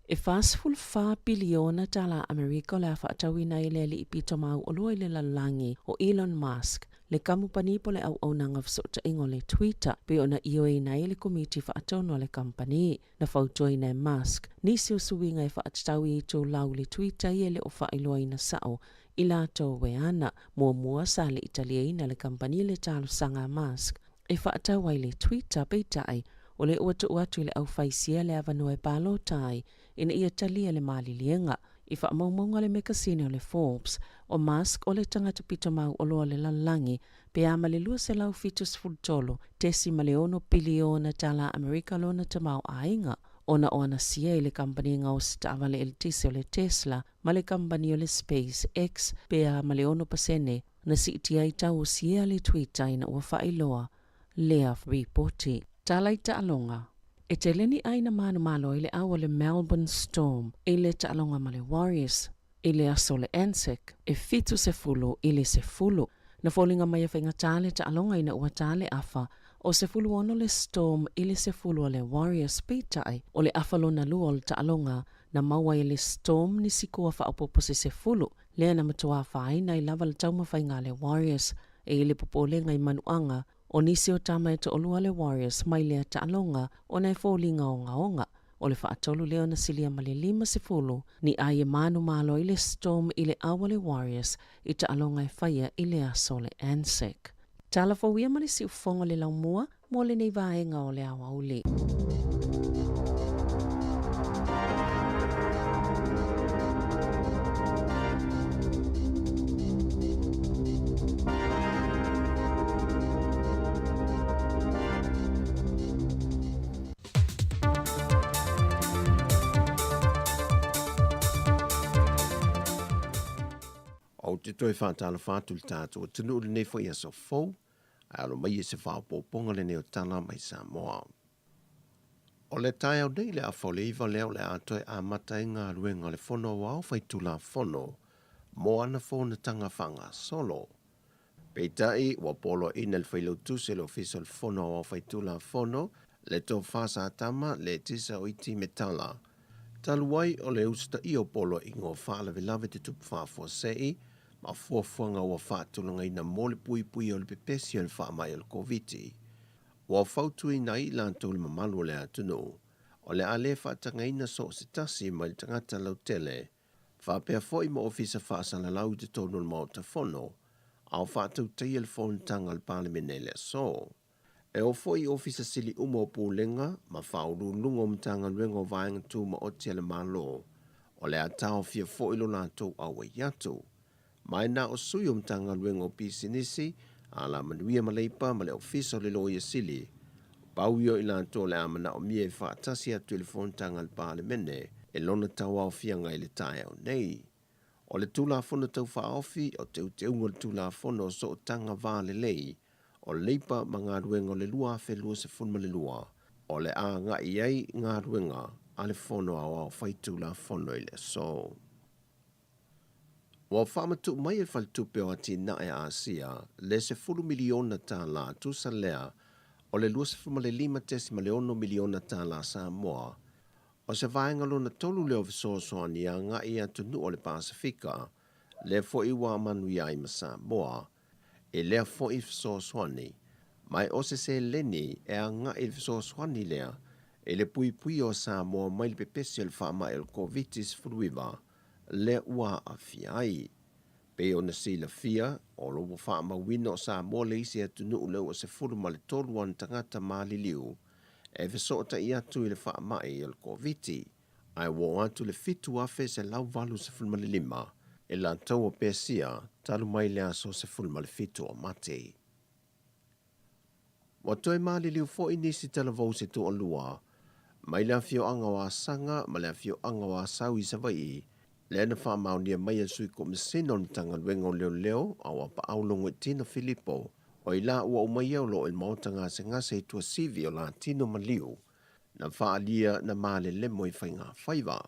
E 44 piliona tala Amerika o le a faatauina ai le alii pito mauoloa i le lalolagi o Elon Musk, le kamupani po le auaunaga fesootaiga o le Twitter, pei ona ioeina ai e le Komiti Faatonu a le kamupani. Na fautuaina e Musk nisi o suiga e faatatau i itulau i le Twitter ia e le o faailoaina sao i latou e ana. Muamua sa le i taliaina le kamupani le talosaga a Musk e faatau ai le Twitter, peitai, o lea ua tuu atu i le aufaisia le avanoa e palota ai ina ia talia le maliliega. I faamaumauga le mekasine o le Forbes, o Musk o le tagata pito mauoloa o le lalolagi pe a ma le 273.6 piliona tala Amerika lona tamaoaiga, ona o ana sia i le kamupani gaosi taavale eletise o le Tesla ma le kamupani o le SpaceX pe a ma le 6% na siitia ai tau o sia le Twitter ina ua faailoa lea ripoti. Tala i taaloga. E tele ni ai na manumalo ai le au a le Melbourne Storm i le taaloga ma le Warriors i le aso le Anzac e 70 i le 10. Na foliga mai e faigata le taaloga ina ua ta le afa o 16 le Storm i le 10 a le Warriors peitai o le afa lona lua o le taaloga na maua ai e le Storm ni sikoa faaopoopo se 10 lea na matua afaina ai lava le taumafaiga a le Warriors e i le popolega i manuaga o nisi o tama e toalua a le Warriors mai lea taaloga ona e foliga ogaoga. O le faatolu lea ona silia ma le 50 ni ai e manumalo ai le Storm i le au a le Warriors i taaloga e faia i le aso o le Anzac. Tala fou ia ma le siufofoga o le laumua mo lenei vaega o le aoauli. Ou te toe faatalofa atu i le tatou atunuu i lenei foi aso fou, ae alo mai e se faaopoopoga lenei o tala mai Samoa. O le taeao nei le afa o le 9 lea o le a toe amata ai galuega a le Fono Aoao Faitulafono mo ana fonotaga faagasolo. Peitai, ua poloaiina e le Failautusi o le Ofisa o le Fono Aoao Faitulafono, le Tofa Satama Letisa Oiti Metala, talu ai o le usitaia o poloaiga o faalavelave tutupu faafuasei ma fuafuaga ua faatulagaina mo le puipuia o le pepesi o le faamai o le Koviti. Ua fautuaina ai i latou le mamalu o le atunuu, o le a le faatagaina so o se tasi mai le tagata lautele faapea foi ma ofisa faasalalau i totonu o le Maota Fono, a o faatautaia le fonotaga a le Palemene i le aso. E oo foi i ofisa sili uma o Pulega ma Faauluuluga o Matagaluega o Vaega Tumaoti a le Malo, o le a taofia foi lo latou auai atu. Ma e na o sui o Matagaluega o Pisinisi, Alamanuia ma Leipa ma le Ofisa o le Loia Sili, pau ia o i latou o le a manaomia e faatasi atu i le fonotaga a le Palemene e lona tauaofiaga i le taeao nei. O le Tulafono Tau Faaofi o Teuteuga o le Tulafono o Sootaga Va Lelei o Leipa ma Galuega o le 2022, o le a agai ai galuega a le Fono Aoao Faitulafono i le aso. Ua faamatuu mai e le Faletupe o Atinae a Asia le $10 miliona tala tusa lea o le $25.6 miliona tala Samoa. O se vaega lona tolu lea o fesoasoani e agai i atunuu o le Pasefika, lea foi ua manuia ai ma Samoa i lea foi fesoasoani. Ma o se seleni e agai i le fesoasoani lea i le puipuia o Samoa mai le pepesi o le faamai o le Koviti-19 lea ua aafia ai. Pei ona silafia, o lo o ua faamauina o Samoa le isi atunuu lea ua 13 ona tagata maliliu e fesootai atu i le faamai o le Koviti, ae ua oo atu le 7,185 i latou o Pesia talu mai le aso 17 o Mati. Ua toe maliliu foi nisi talavou se toalua mai le afioaga o Asaga ma le afioaga o Asau i Savaii, lea na faamaonia mai e le Sui Komesina o le Matagaluega o Leoleo a o Apaau Logoitino Filipo, o i la ua uma ia o lo o i le maota gasegase i Tuasivi o Latino Maliu, na faaalia na malelemo i faigafaiva.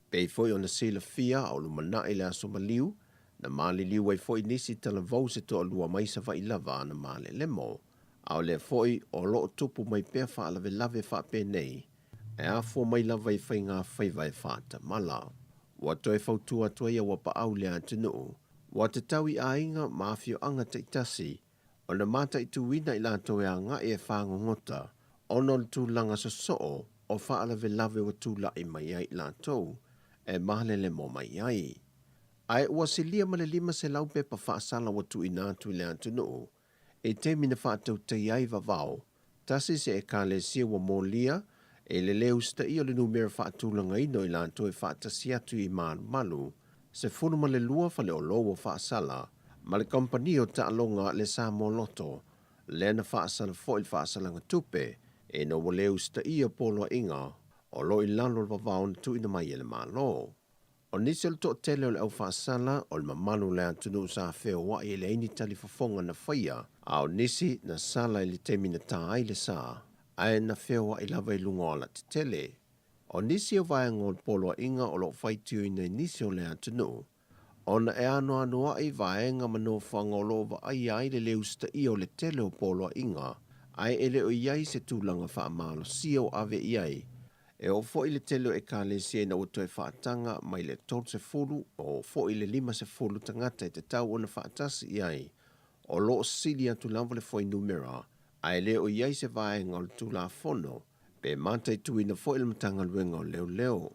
Pei foi ona silafia a o lumanai le aso maliu, na maliliu ai foi nisi talavou se toalua mai Savaii lava ana malelemo. A o lea foi o lo o tupu mai pea faalavelave faapenei, e afua mai lava i faigafaiva e faatamala. Ua toe fautua atu ai Auapaau i le atunuu, ua tatau i aiga ma afioaga taitasi ona mataituina i latou e agai e fagogota ona o le tulaga sosoo o faalavelave ua tulai mai ai i latou e malelemo mai ai. Ae ua silia ma le 500 pepa faasala ua tuuina atu i le atunuu i taimi na faatautaia ai vavao tasi se Ekalesia ua molia e le lē usitaia o le numera faatulagaina o i latou e faatasi atu i malumalu 12 faleolo ua faasala ma le kamupani o taaloga le Samoa Lotto lea na faasala foi le faasalaga tupe ina ua lē usitaia poloaiga o lo o i lalo o le vavao na tuuina mai e le Malo. O nisi o le toatele o le aufaasala o le mamalu o le atunuu sa feoai e leai ni talifofoga na faia, a o nisi na sala i le taimi na tā ai le sa. ae na feoaʻi lava i luga o alatetele. O nisi o vaega o le poloaiga o lo o faitioina i nisi o le atunuu, ona e anoanoaʻi vaega ma nofoaga o lo o vaaia ai le lē usitaia o le tele o poloaiga, ae e le o i ai se tulaga faamalosia o ave i ai. E oo foi le tele o ekalesia ina ua toe faataga mai le 30 oo foi le 50 tagata e tatau ona faatasi i ai, o lo o sili atu lava le fuainumera, ae le o i ai se vaega o le Tulafono pe mataituina foi le Matagaluega o Leoleo.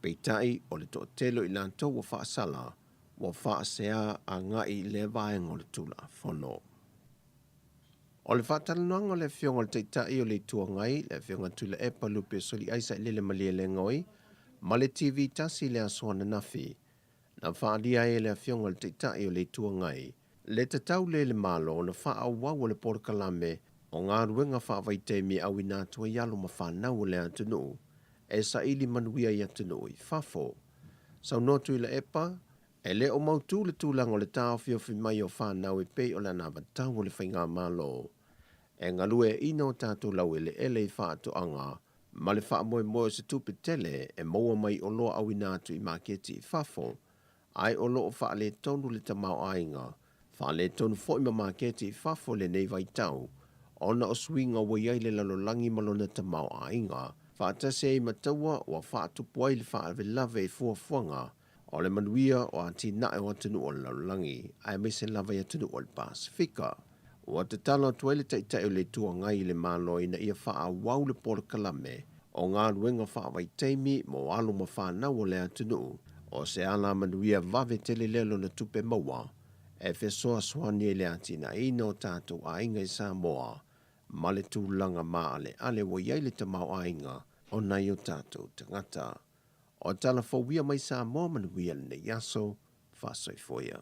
Peitai, o le toatele o i latou ua faasala, ua faasea agai i lea vaega o le Tulafono. O le faatalanoaga o le Afioga i le Taitai o le Itu Agai, le Afioga Tuilaepa Lupe Soliaisa Malielegaoi, ma le TV tasi i le aso ananafi, na faaalia ai e le Afioga i le Taitai o le Itu Agai, le tatau lea i le Malo ona faaauau o le polokalame o galuega faavaitaimi e auina atu ai alo ma fanau o le atunuu e saili manuia i atunuu i fafo. Saunoa Tuilaepa, e le o mautu le tulaga o le taofiofi mai o fanau e pei o le anavatau o le faigamalo e galueaiina o tatou laueleele i faatoaga ma le faamoemoe o se tupe tele e maua mai oloa auina atu i maketi i fafo, ae o lo o faaletonu le tamaoaiga, faaletonu foi ma maketi i fafo i lenei vaitau, ona o suiga ua i ai le lalolagi ma lona tamaoaiga, faatasi ai ma taua ua faatupu ai le faalavelave i fuafuaga o le manuia o atinae o atunuu o le lalolagi, aemaise lava i atunuu o le Pasefika. Ua tatalo atu ai le Taitai o le Itu Agai i le Malo ina ia faaauau le polokalame o galuega faavaitaimi mo alo ma fanau o le atunuu, o se alamanuia vave tele lea lona tupe maua e fesoasoani ai i le atinaeina o tatou aiga i Samoa ma le tulaga maaleale ua i ai le tamaoaiga o nai o tatou tagata. O tala fou ia mai Samoa manuia lenei aso, faasoifua ia.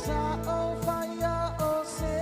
Sa o faia o se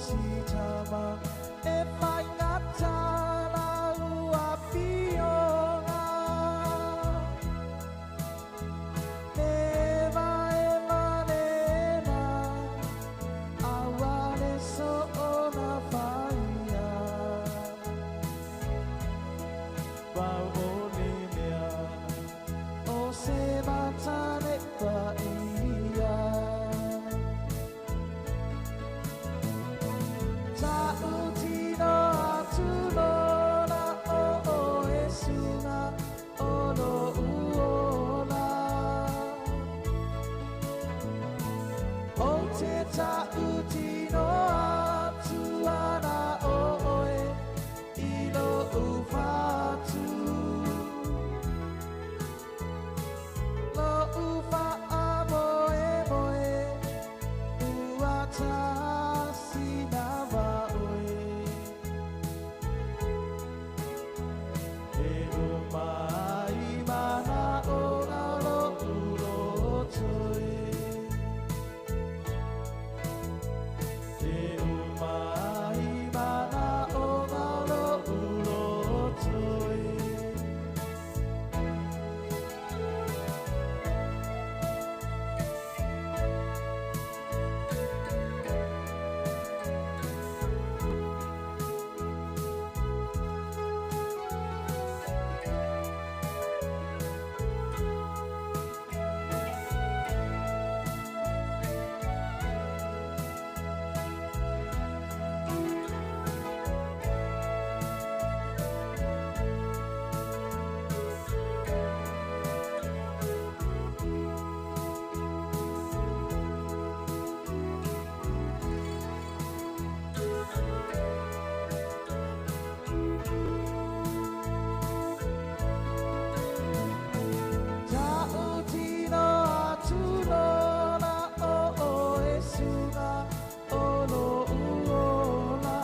sitama E faigata lau afioga Neva e valena Aua le soona faia Pau o le mea O se matane paia Ta'utino atu lola o oe suga o lo'u ola O te ta'utino atu ana o oe i lo'u fatu Lo'u fa'amoemoe ua tasi lava oe E uma ai manaʻoga o lo'u loto e E uma ai manaʻoga o lo'u loto e Ta'utino atu lola o oe suga o lo'u ola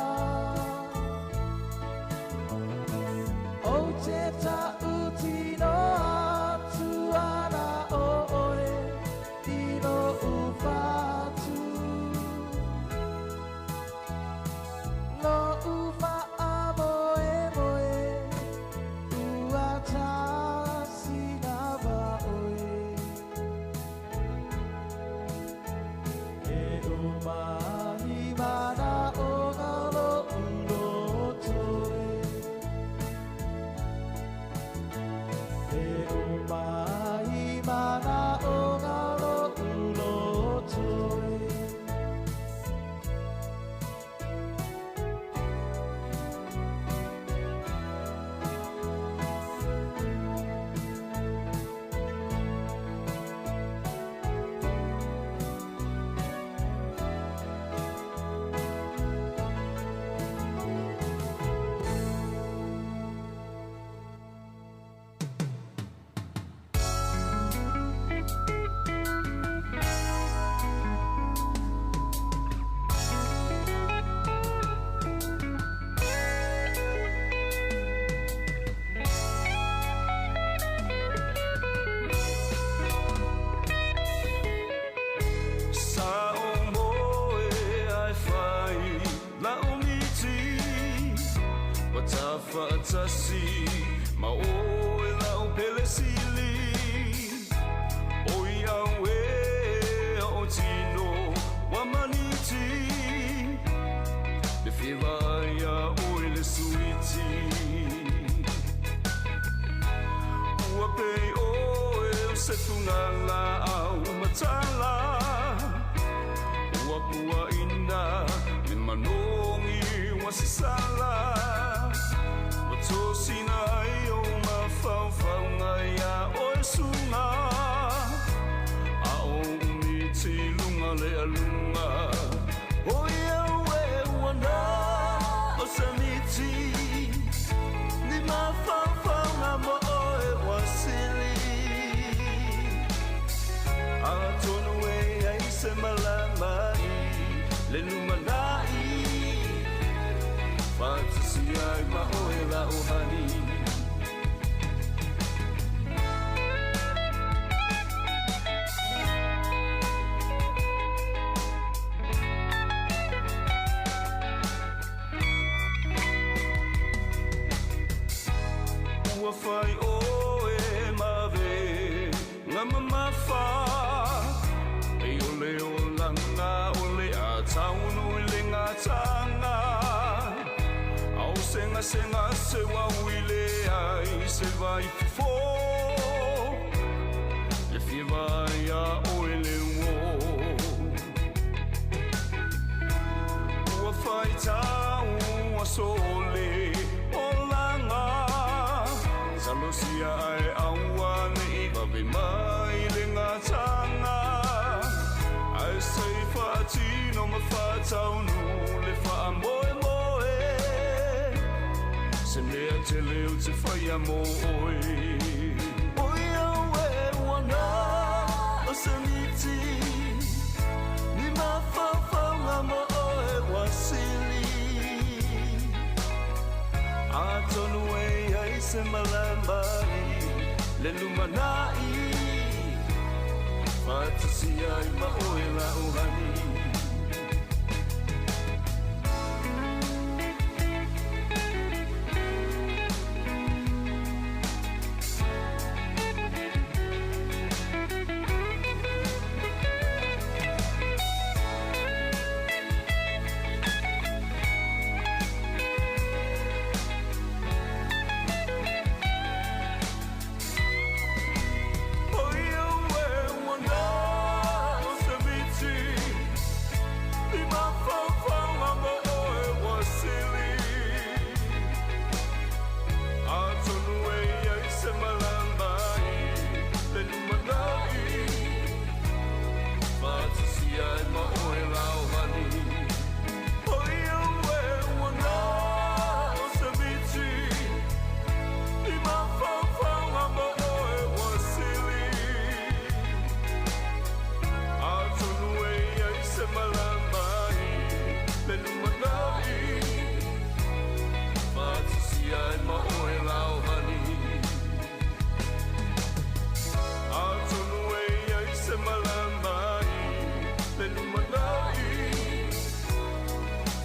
O te ta'utino atu ana o oe i lo'u fatu Lo'u fa'amoemoe ua tasi lava oe E uma ai manaʻoga o lo'u loto e E uma ai manaʻoga o lo'u loto e Sa o moe ai fai la o miti Wa tawhaatasi ma oe la o pele sili O i au e o tino wa maniti Le whiwa ia oe le suiti Ua pei oe o se tungala au matala Ua pua ina me manongi wa sisala Wa tosina ai o mawhauwhaunga ia oe sunga A o umiti lunga le alunga O ia ue ua o se miti Ni mawhauwhaunga mo oe wasili A tonu e ai se malama i le lumanai Whatasi ai ma oe la o hani tulaga mamafa. E o le olaga o le a taunu i le gataaga. Ao segasega se uauile ai se vaifofo. Le fia vaai oe le uō. Ua faitau aso o le olaga. Talosia ae aua ne'i vave mai le gataaga. Ae se i faatino ma faataunuu le faamoemoe. Se mea tele ou te faia mo oe. Oi au e ua na o se miti. Ni mafaufauga mo oe ua sili. Atonu e i ai se malama i le lumanai. Faatasi ai ma oe la'u hani. Oi au e ua na o se miti. Ni mafaufauga mo oe ua sili. Atonu e i ai se malama i le lumanai. Faatasi ai ma oe la'u hani. Oi au e ua na o se miti. Ni mafaufauga mo oe ua sili. Atonu e i ai se malama i le lumanai. Faatasi ai ma oe la'u hani. Atonu e i ai se malama i le lumanai.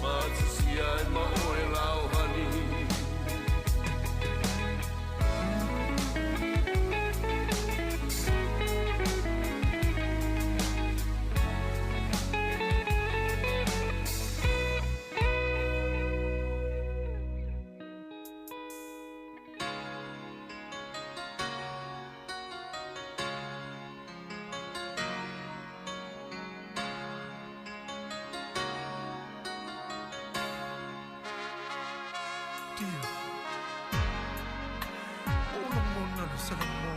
Faatasi ai ma oe la'u hani. Dear, o lagona le salamo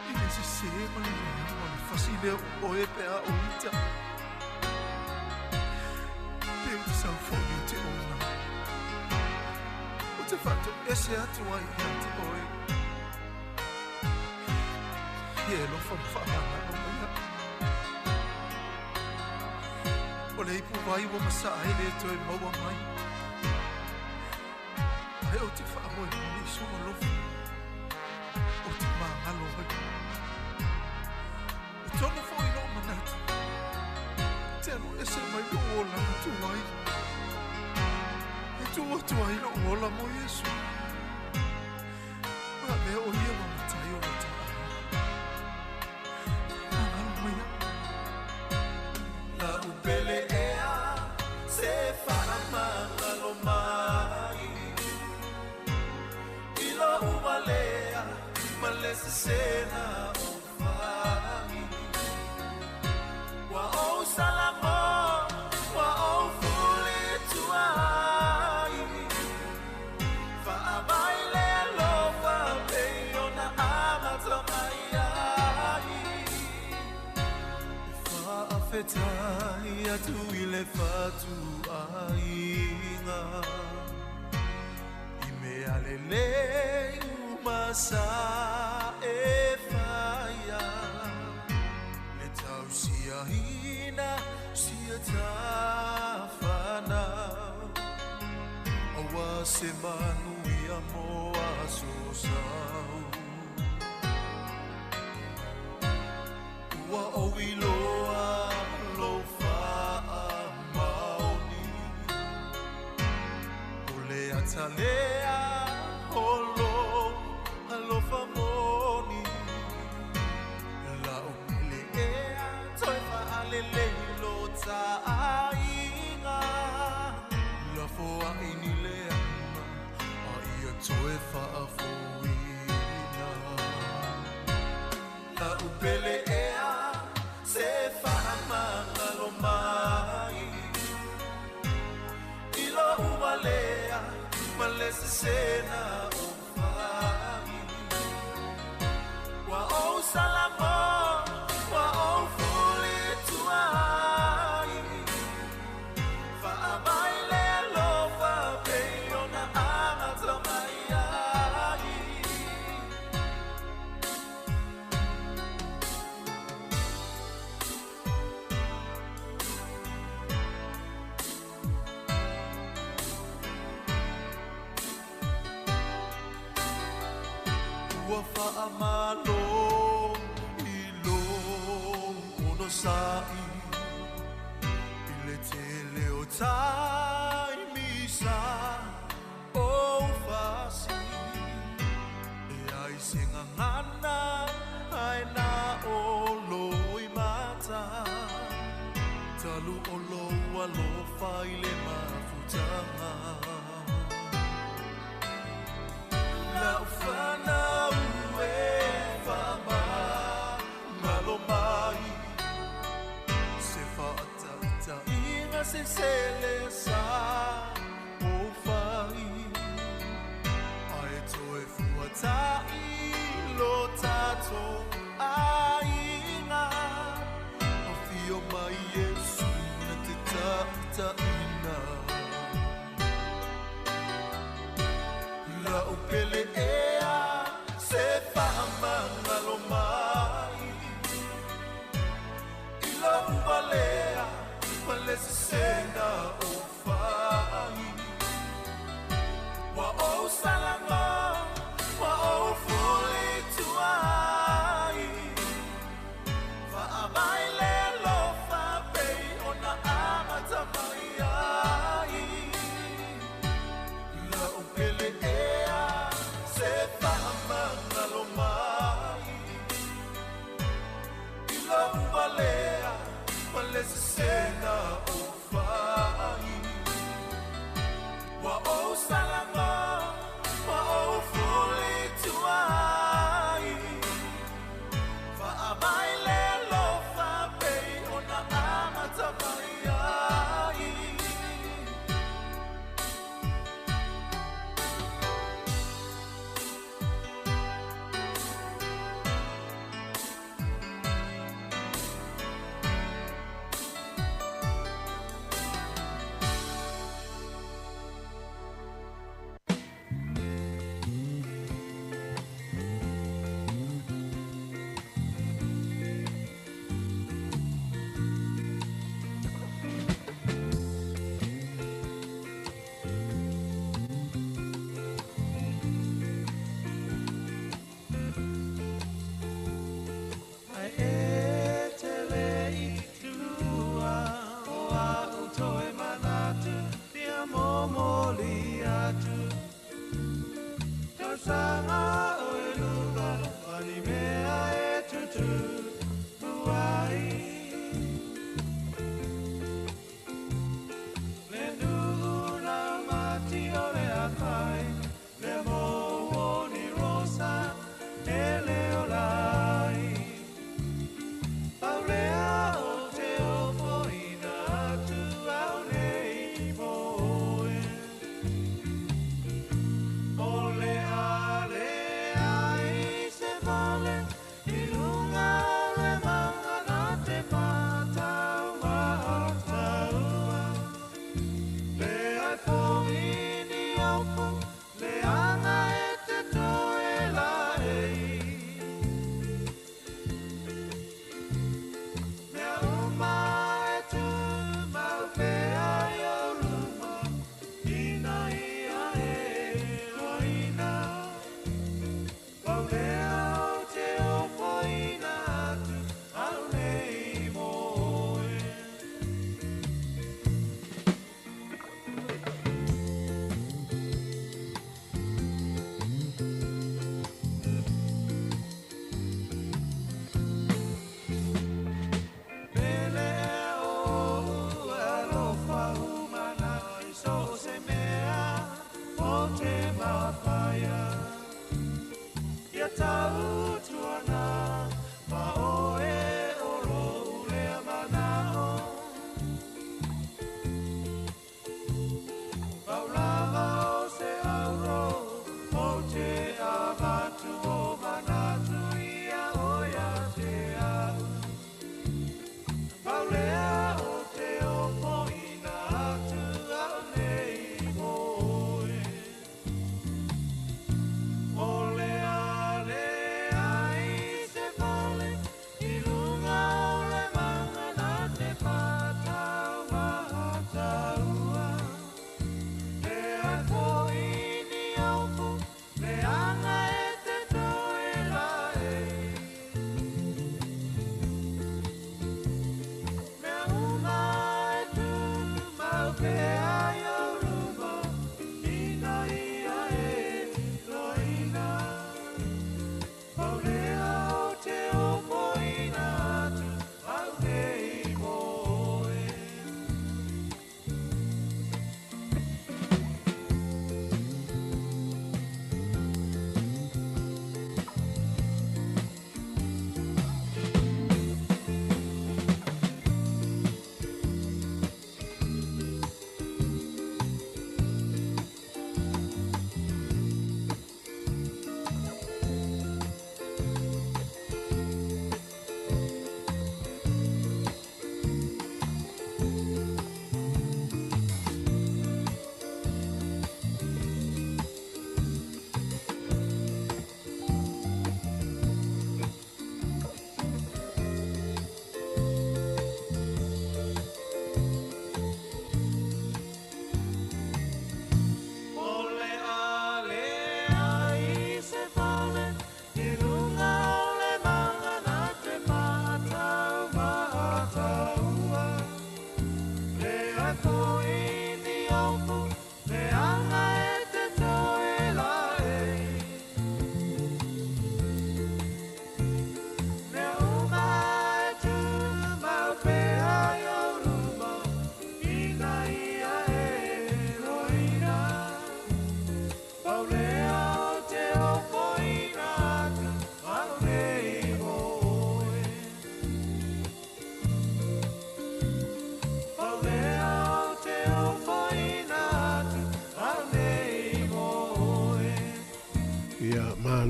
i le sesē ma le leaga o le fasi lea o oe pe a ou ita. Pe ou te saufo'i ou te ona. Ou te faatoese atu ai ia te oe. Ia e alofa ma faamagalo mai a'u. O le ipuvai ua masa'a e lē toe maua mai. Ae ou te faamoemoe i sou alofa. Ou te magalo ai. Ua toga fo'i lo'u manatu. Te alu ese mai lo'u olaga tuai. E tuu atu ai lo'u ola mo Iesu. Ma avea o ia ma matai o lo ta aiga. Faamagalo mai a'u. La'u pele ea se faamagalo mai. I lo'u valea ma le sesena o fai. Ua ou salamo, ua ou fulituai. Faavai le alofa pei ona amata mai ai. E faafetai atu i le fatuaiga. I mea lelei uma sa e faia. Le tausiaina sia tafanau. Aua se manuia mo aso sau. Ua ou iloa lou faamaoni. O le atalea o lou alofa moni. La'u pele ea se faamagalo mai i lo'u valea ma le sesena o fai. Ua ou salamo, ua ou fulituai, faamai le alofa pei ona amata mai ai. Ua faamalo i lou onosa'i i le tele o taimi sa ou fasi. E ai se gagana ae na o loimata, talu o lou alofa i le mafutaga. La'u fanau e faamagalo mai, se faataitaiga se sele sa ou fai. Ae toe fuata'i lo tatou aiga, afio mai Iesu na te taitaiina. La'u pele ea se faamagalo mai i lo'u valea ma le sesena o fai. Ua ou salamo, ua ou fulituai, faamai le alofa pei ona amata mai ai. La'u pele ea se faamagalo mai i lo'u valea ma le sesena o fai. Ua ou salamo, ua ou fulituai, faamai le alofa pei ona amata mai ai.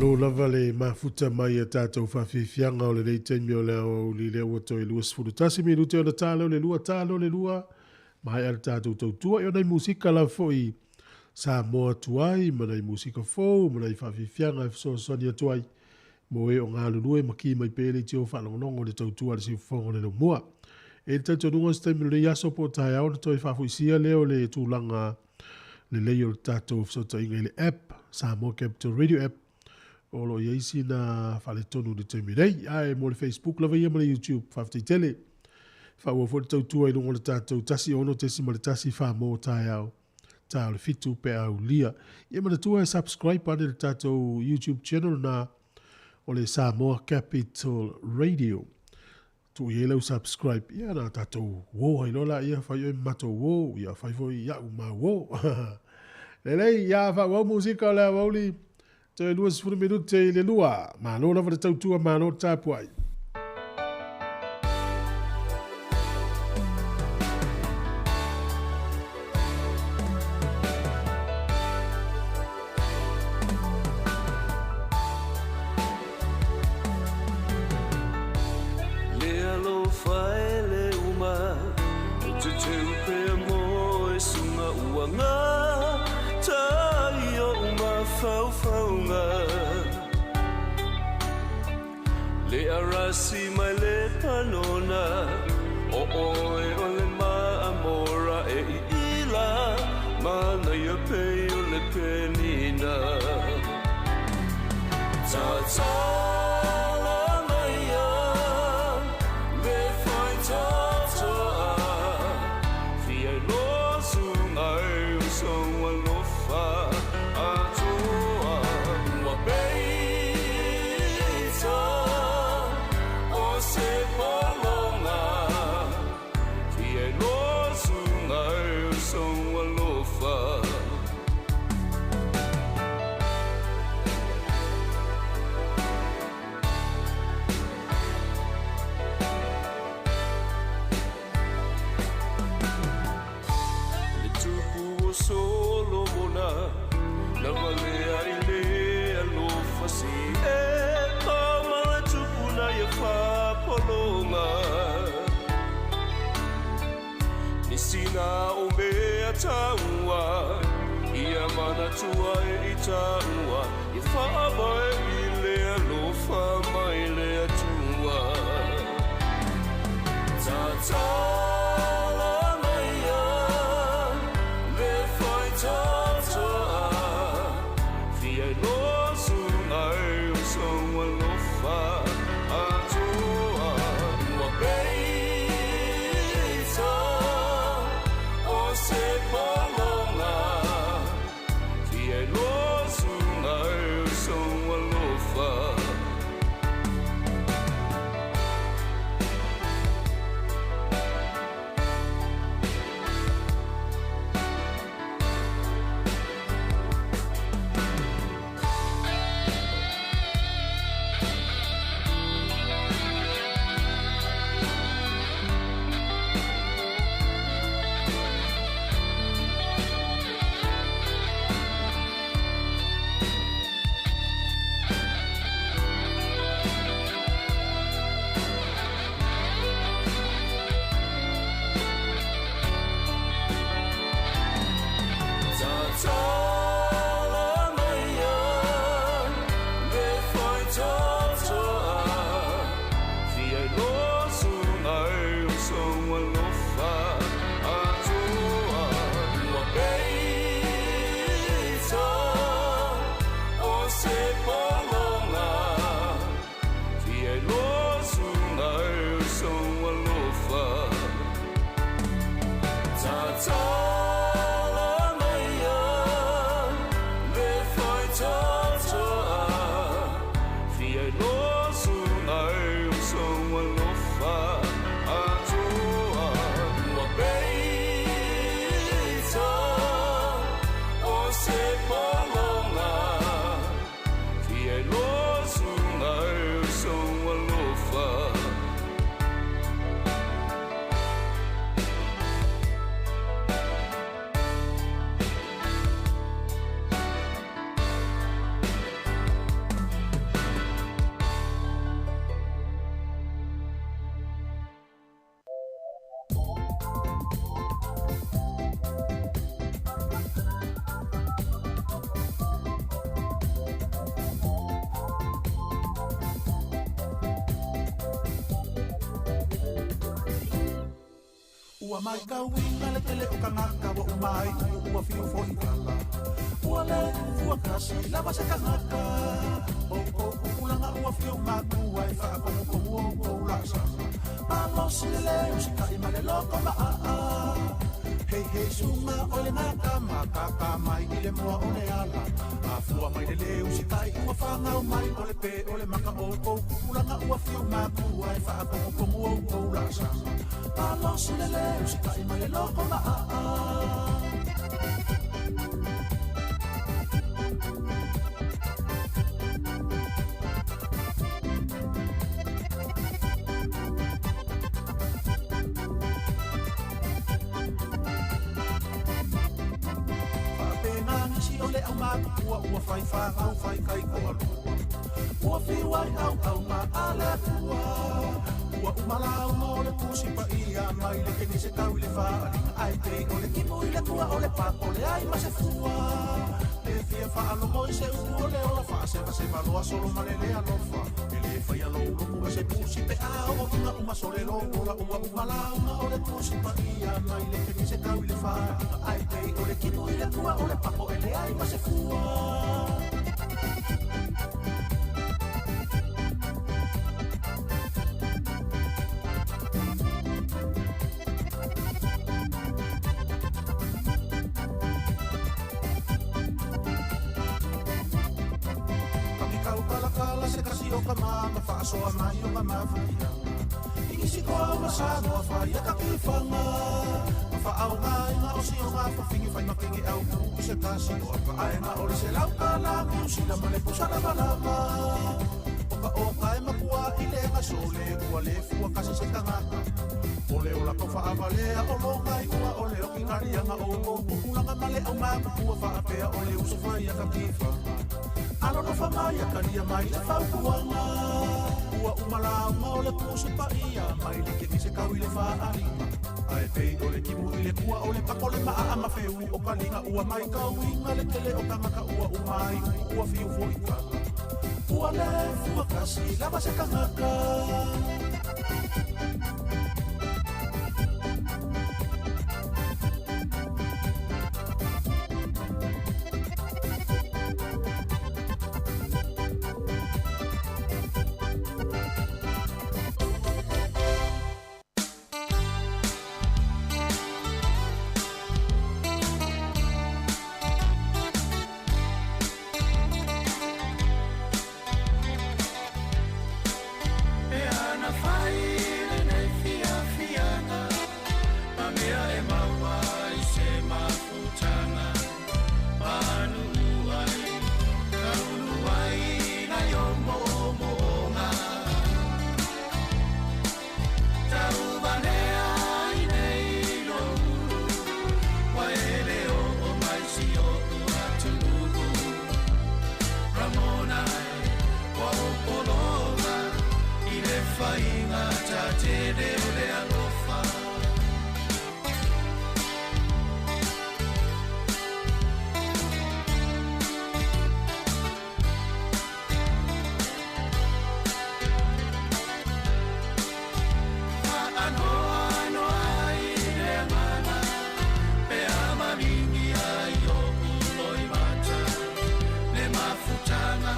Malo lava le mafuta mai a tatou faafiafiaga o lenei taimi o le aoauli lea ua toe 21 minute ona ta lea o le lua, ta lea o le lua, maea le tatou tautua. Ia o nai musika lava foi Samoa tuai ma nai musika fou ma nai faafiafiaga e fesoasoani atu ai mo e o galulue ma ki mai pea le leitio faalogologo i le tautua a le siufofoga o le laumua. E i ai le talitonuga o se taimi o lenei aso po o taeao ona toe faafoisia lea o le tulaga lelei o le tatou fesootaiga i le app, Samoa Capital Radio App, o lo o i ai sina faaletonu i le taimi nei. Ae mo le Facebook lava ia ma le YouTube, faafetai tele. Faaauau foi le tautua i luga o le tatou 16.1 Samoa taeao, ta o le 7 pe a aulia. Ia manatua e subscribe ane le tatou YouTube channel na o le Samoa Capital Radio. Tuu i ai lau subscribe, ia na tatou uo ai loa laia, fai oe ma matou uo, ia fai foi ia'u ma uo. Lelei, ia faaauau musika o le aoauli, toe 20 minute i le lua. Malo lava le tautua, malo le tapuai. Le alofa e le uma O te teu pea mo e sunga ua ngā Tai o mafaufauga Le arasi mai le panona O oe o le maamora e iila Manaia pei o le penina Tatala maia le faitatoa Fia loa sunga e o sou alofa atoa Ua peita o se pologa Fia loa sunga e o sou alofa. Le tupu o Solomona, na valea i le alofa si e ma le tupu na ia fapologa. Nisi na o mea taua, ia manatua e i taua, ia faabae i le alofa mai le Atua. Tatala maia le faitatoa, fia iloa suga e o sou alofa atoa. Ua peita o se pologa, fia iloa suga e o sou alofa. Ua maitauina le tele o tagata ua uma ai ua fiu foi tala. Ua le fua kasi lava se tagata. O kou pupulaga ua fiu matua e faakomukomu oukou laasaga. Malosi le lē usitaʻi ma le loko maʻaʻa. Hei hei suga o le gata makaka mai i le moa o le ala. Afua mai le lē usitaʻi ua fagau mai o le pē o le maka o kou pupulaga ua fiu matua e faakomukomu oukou laasaga. Malosi le lē usitaʻi ma le loko maʻaʻa. Faapena nisi o le aumakua ua fai fagau fai kai koalua. Ua fiu ai auauna a le Atua. Ua uma lauga o le tusi paia mai le kenise tau i le faaliga. Ae pei o le timu i le tua o le pako le ai ma se fua. Le fia faalogo i se upu o le ola faasevaseva loa solo ma le le alofa. E lē faia lou lotu e se pusi pe a ooiga uma sole logola. Ua uma lauga o le tusi paia mai le kenise tau i le faaliga. Ae pei o le timu i le tua o le pako e leai ma se fua. Kalakala se kasi o ka mama faasoa mai o ka mafuiaga. I nisi koa ua Samoa fai a kakifaga. Ma faaogaiga o sioga fafigi fai mapege au i se kasi o aka aena o le selau kala niusila ma le pusa lavalava. O ka oka e makua i le gasole ua le fua kasi se tagata. O le ola kau faavalea o logai ua o le okigaliaga o kou pupulaga ma le aumakua faapea o le uso fai a kakifaga. Alofa mai a talia mai le fautuaga. Ua uma lauga o le tusi paia mai le kenise tau i le faaliga. Ae pei o le timu i le tua o le pako le maʻaʻa ma feu o kaliga. Ua maitauina le tele o tagata ua uma ai ua fiu foi tala. Ua le fua kasi lava se tagata. E ana fai lenei fiafiaga ma mea e maua ai se mafutaga manuu ai taulu ai nai o moomooga tauvalea i nei loulu ua e le oo mai si o'u atunuu Ramona ua ou pologa i le faiga tatele o le alofa. Faanoanoa ai le agaga pe a maligi ai o'u loimata le mafutaga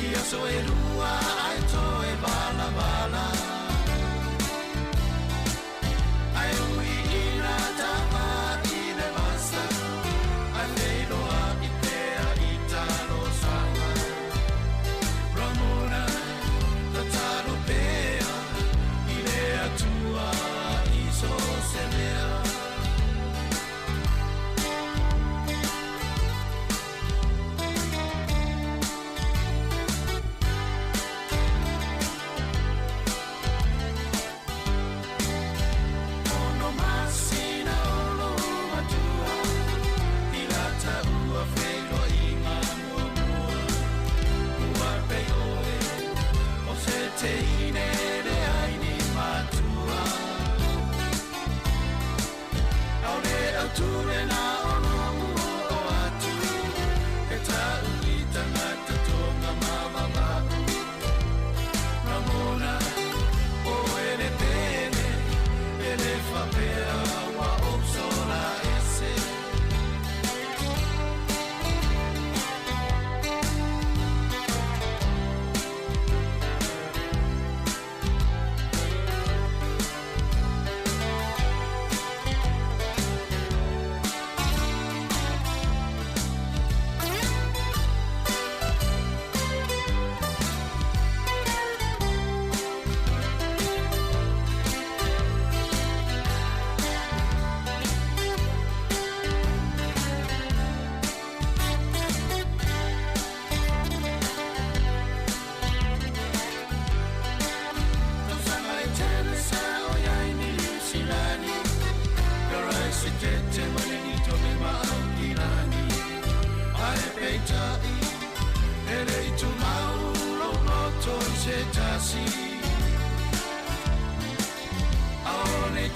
i aso e lua ae toe valavala.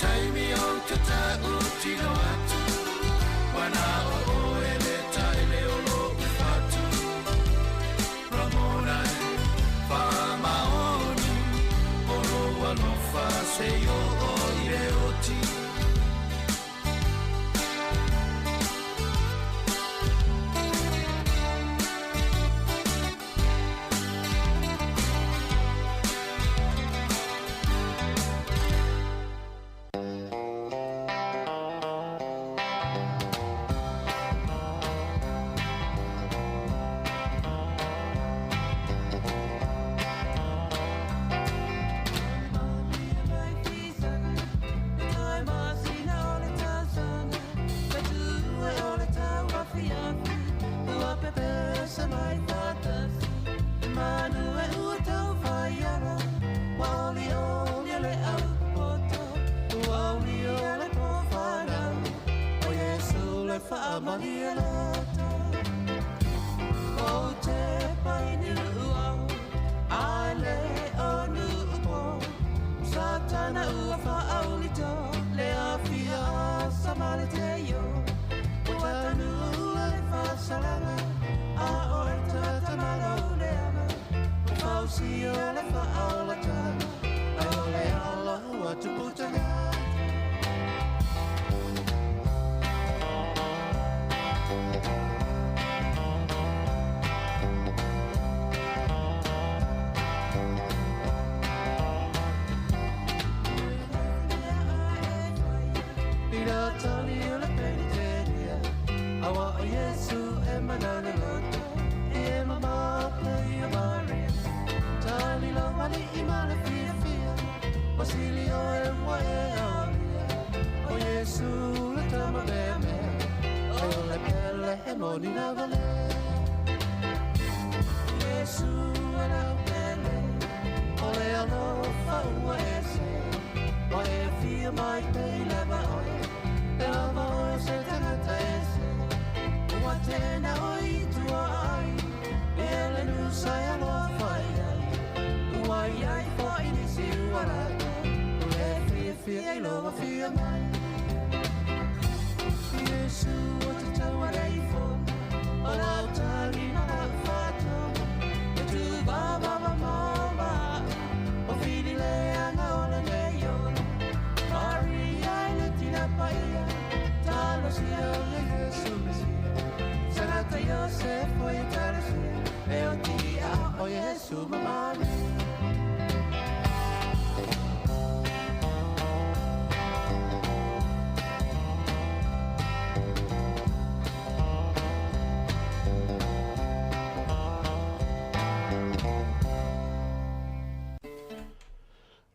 taimi o te ta'utino atu, Ua na o oe le taele o lo'u fatu. Lagona e faamaoni, O lou alofa seia oo i le oti.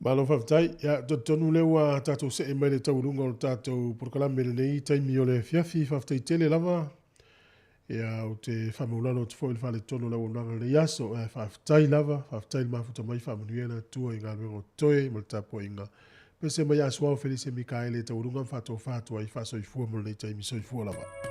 Malo faafetai. Ia, talitonu lea ua tatou see mai le taualuga o le tatou polokalame i lenei taimi o le afiafi. Faafetai tele lava. Ia, ou te faamaulalo atu foi i le faaletonu o le auaunaga i lenei aso. Ae faafetai lava, faafetai le mafuta mai, faamanuia le Atua i galuega o totoe ma le tapuaiga. Pese mai Asuao Felise Mikaele i taualuga ma faatofa atu ai faasoifua mo lenei taimi. Soifua lava.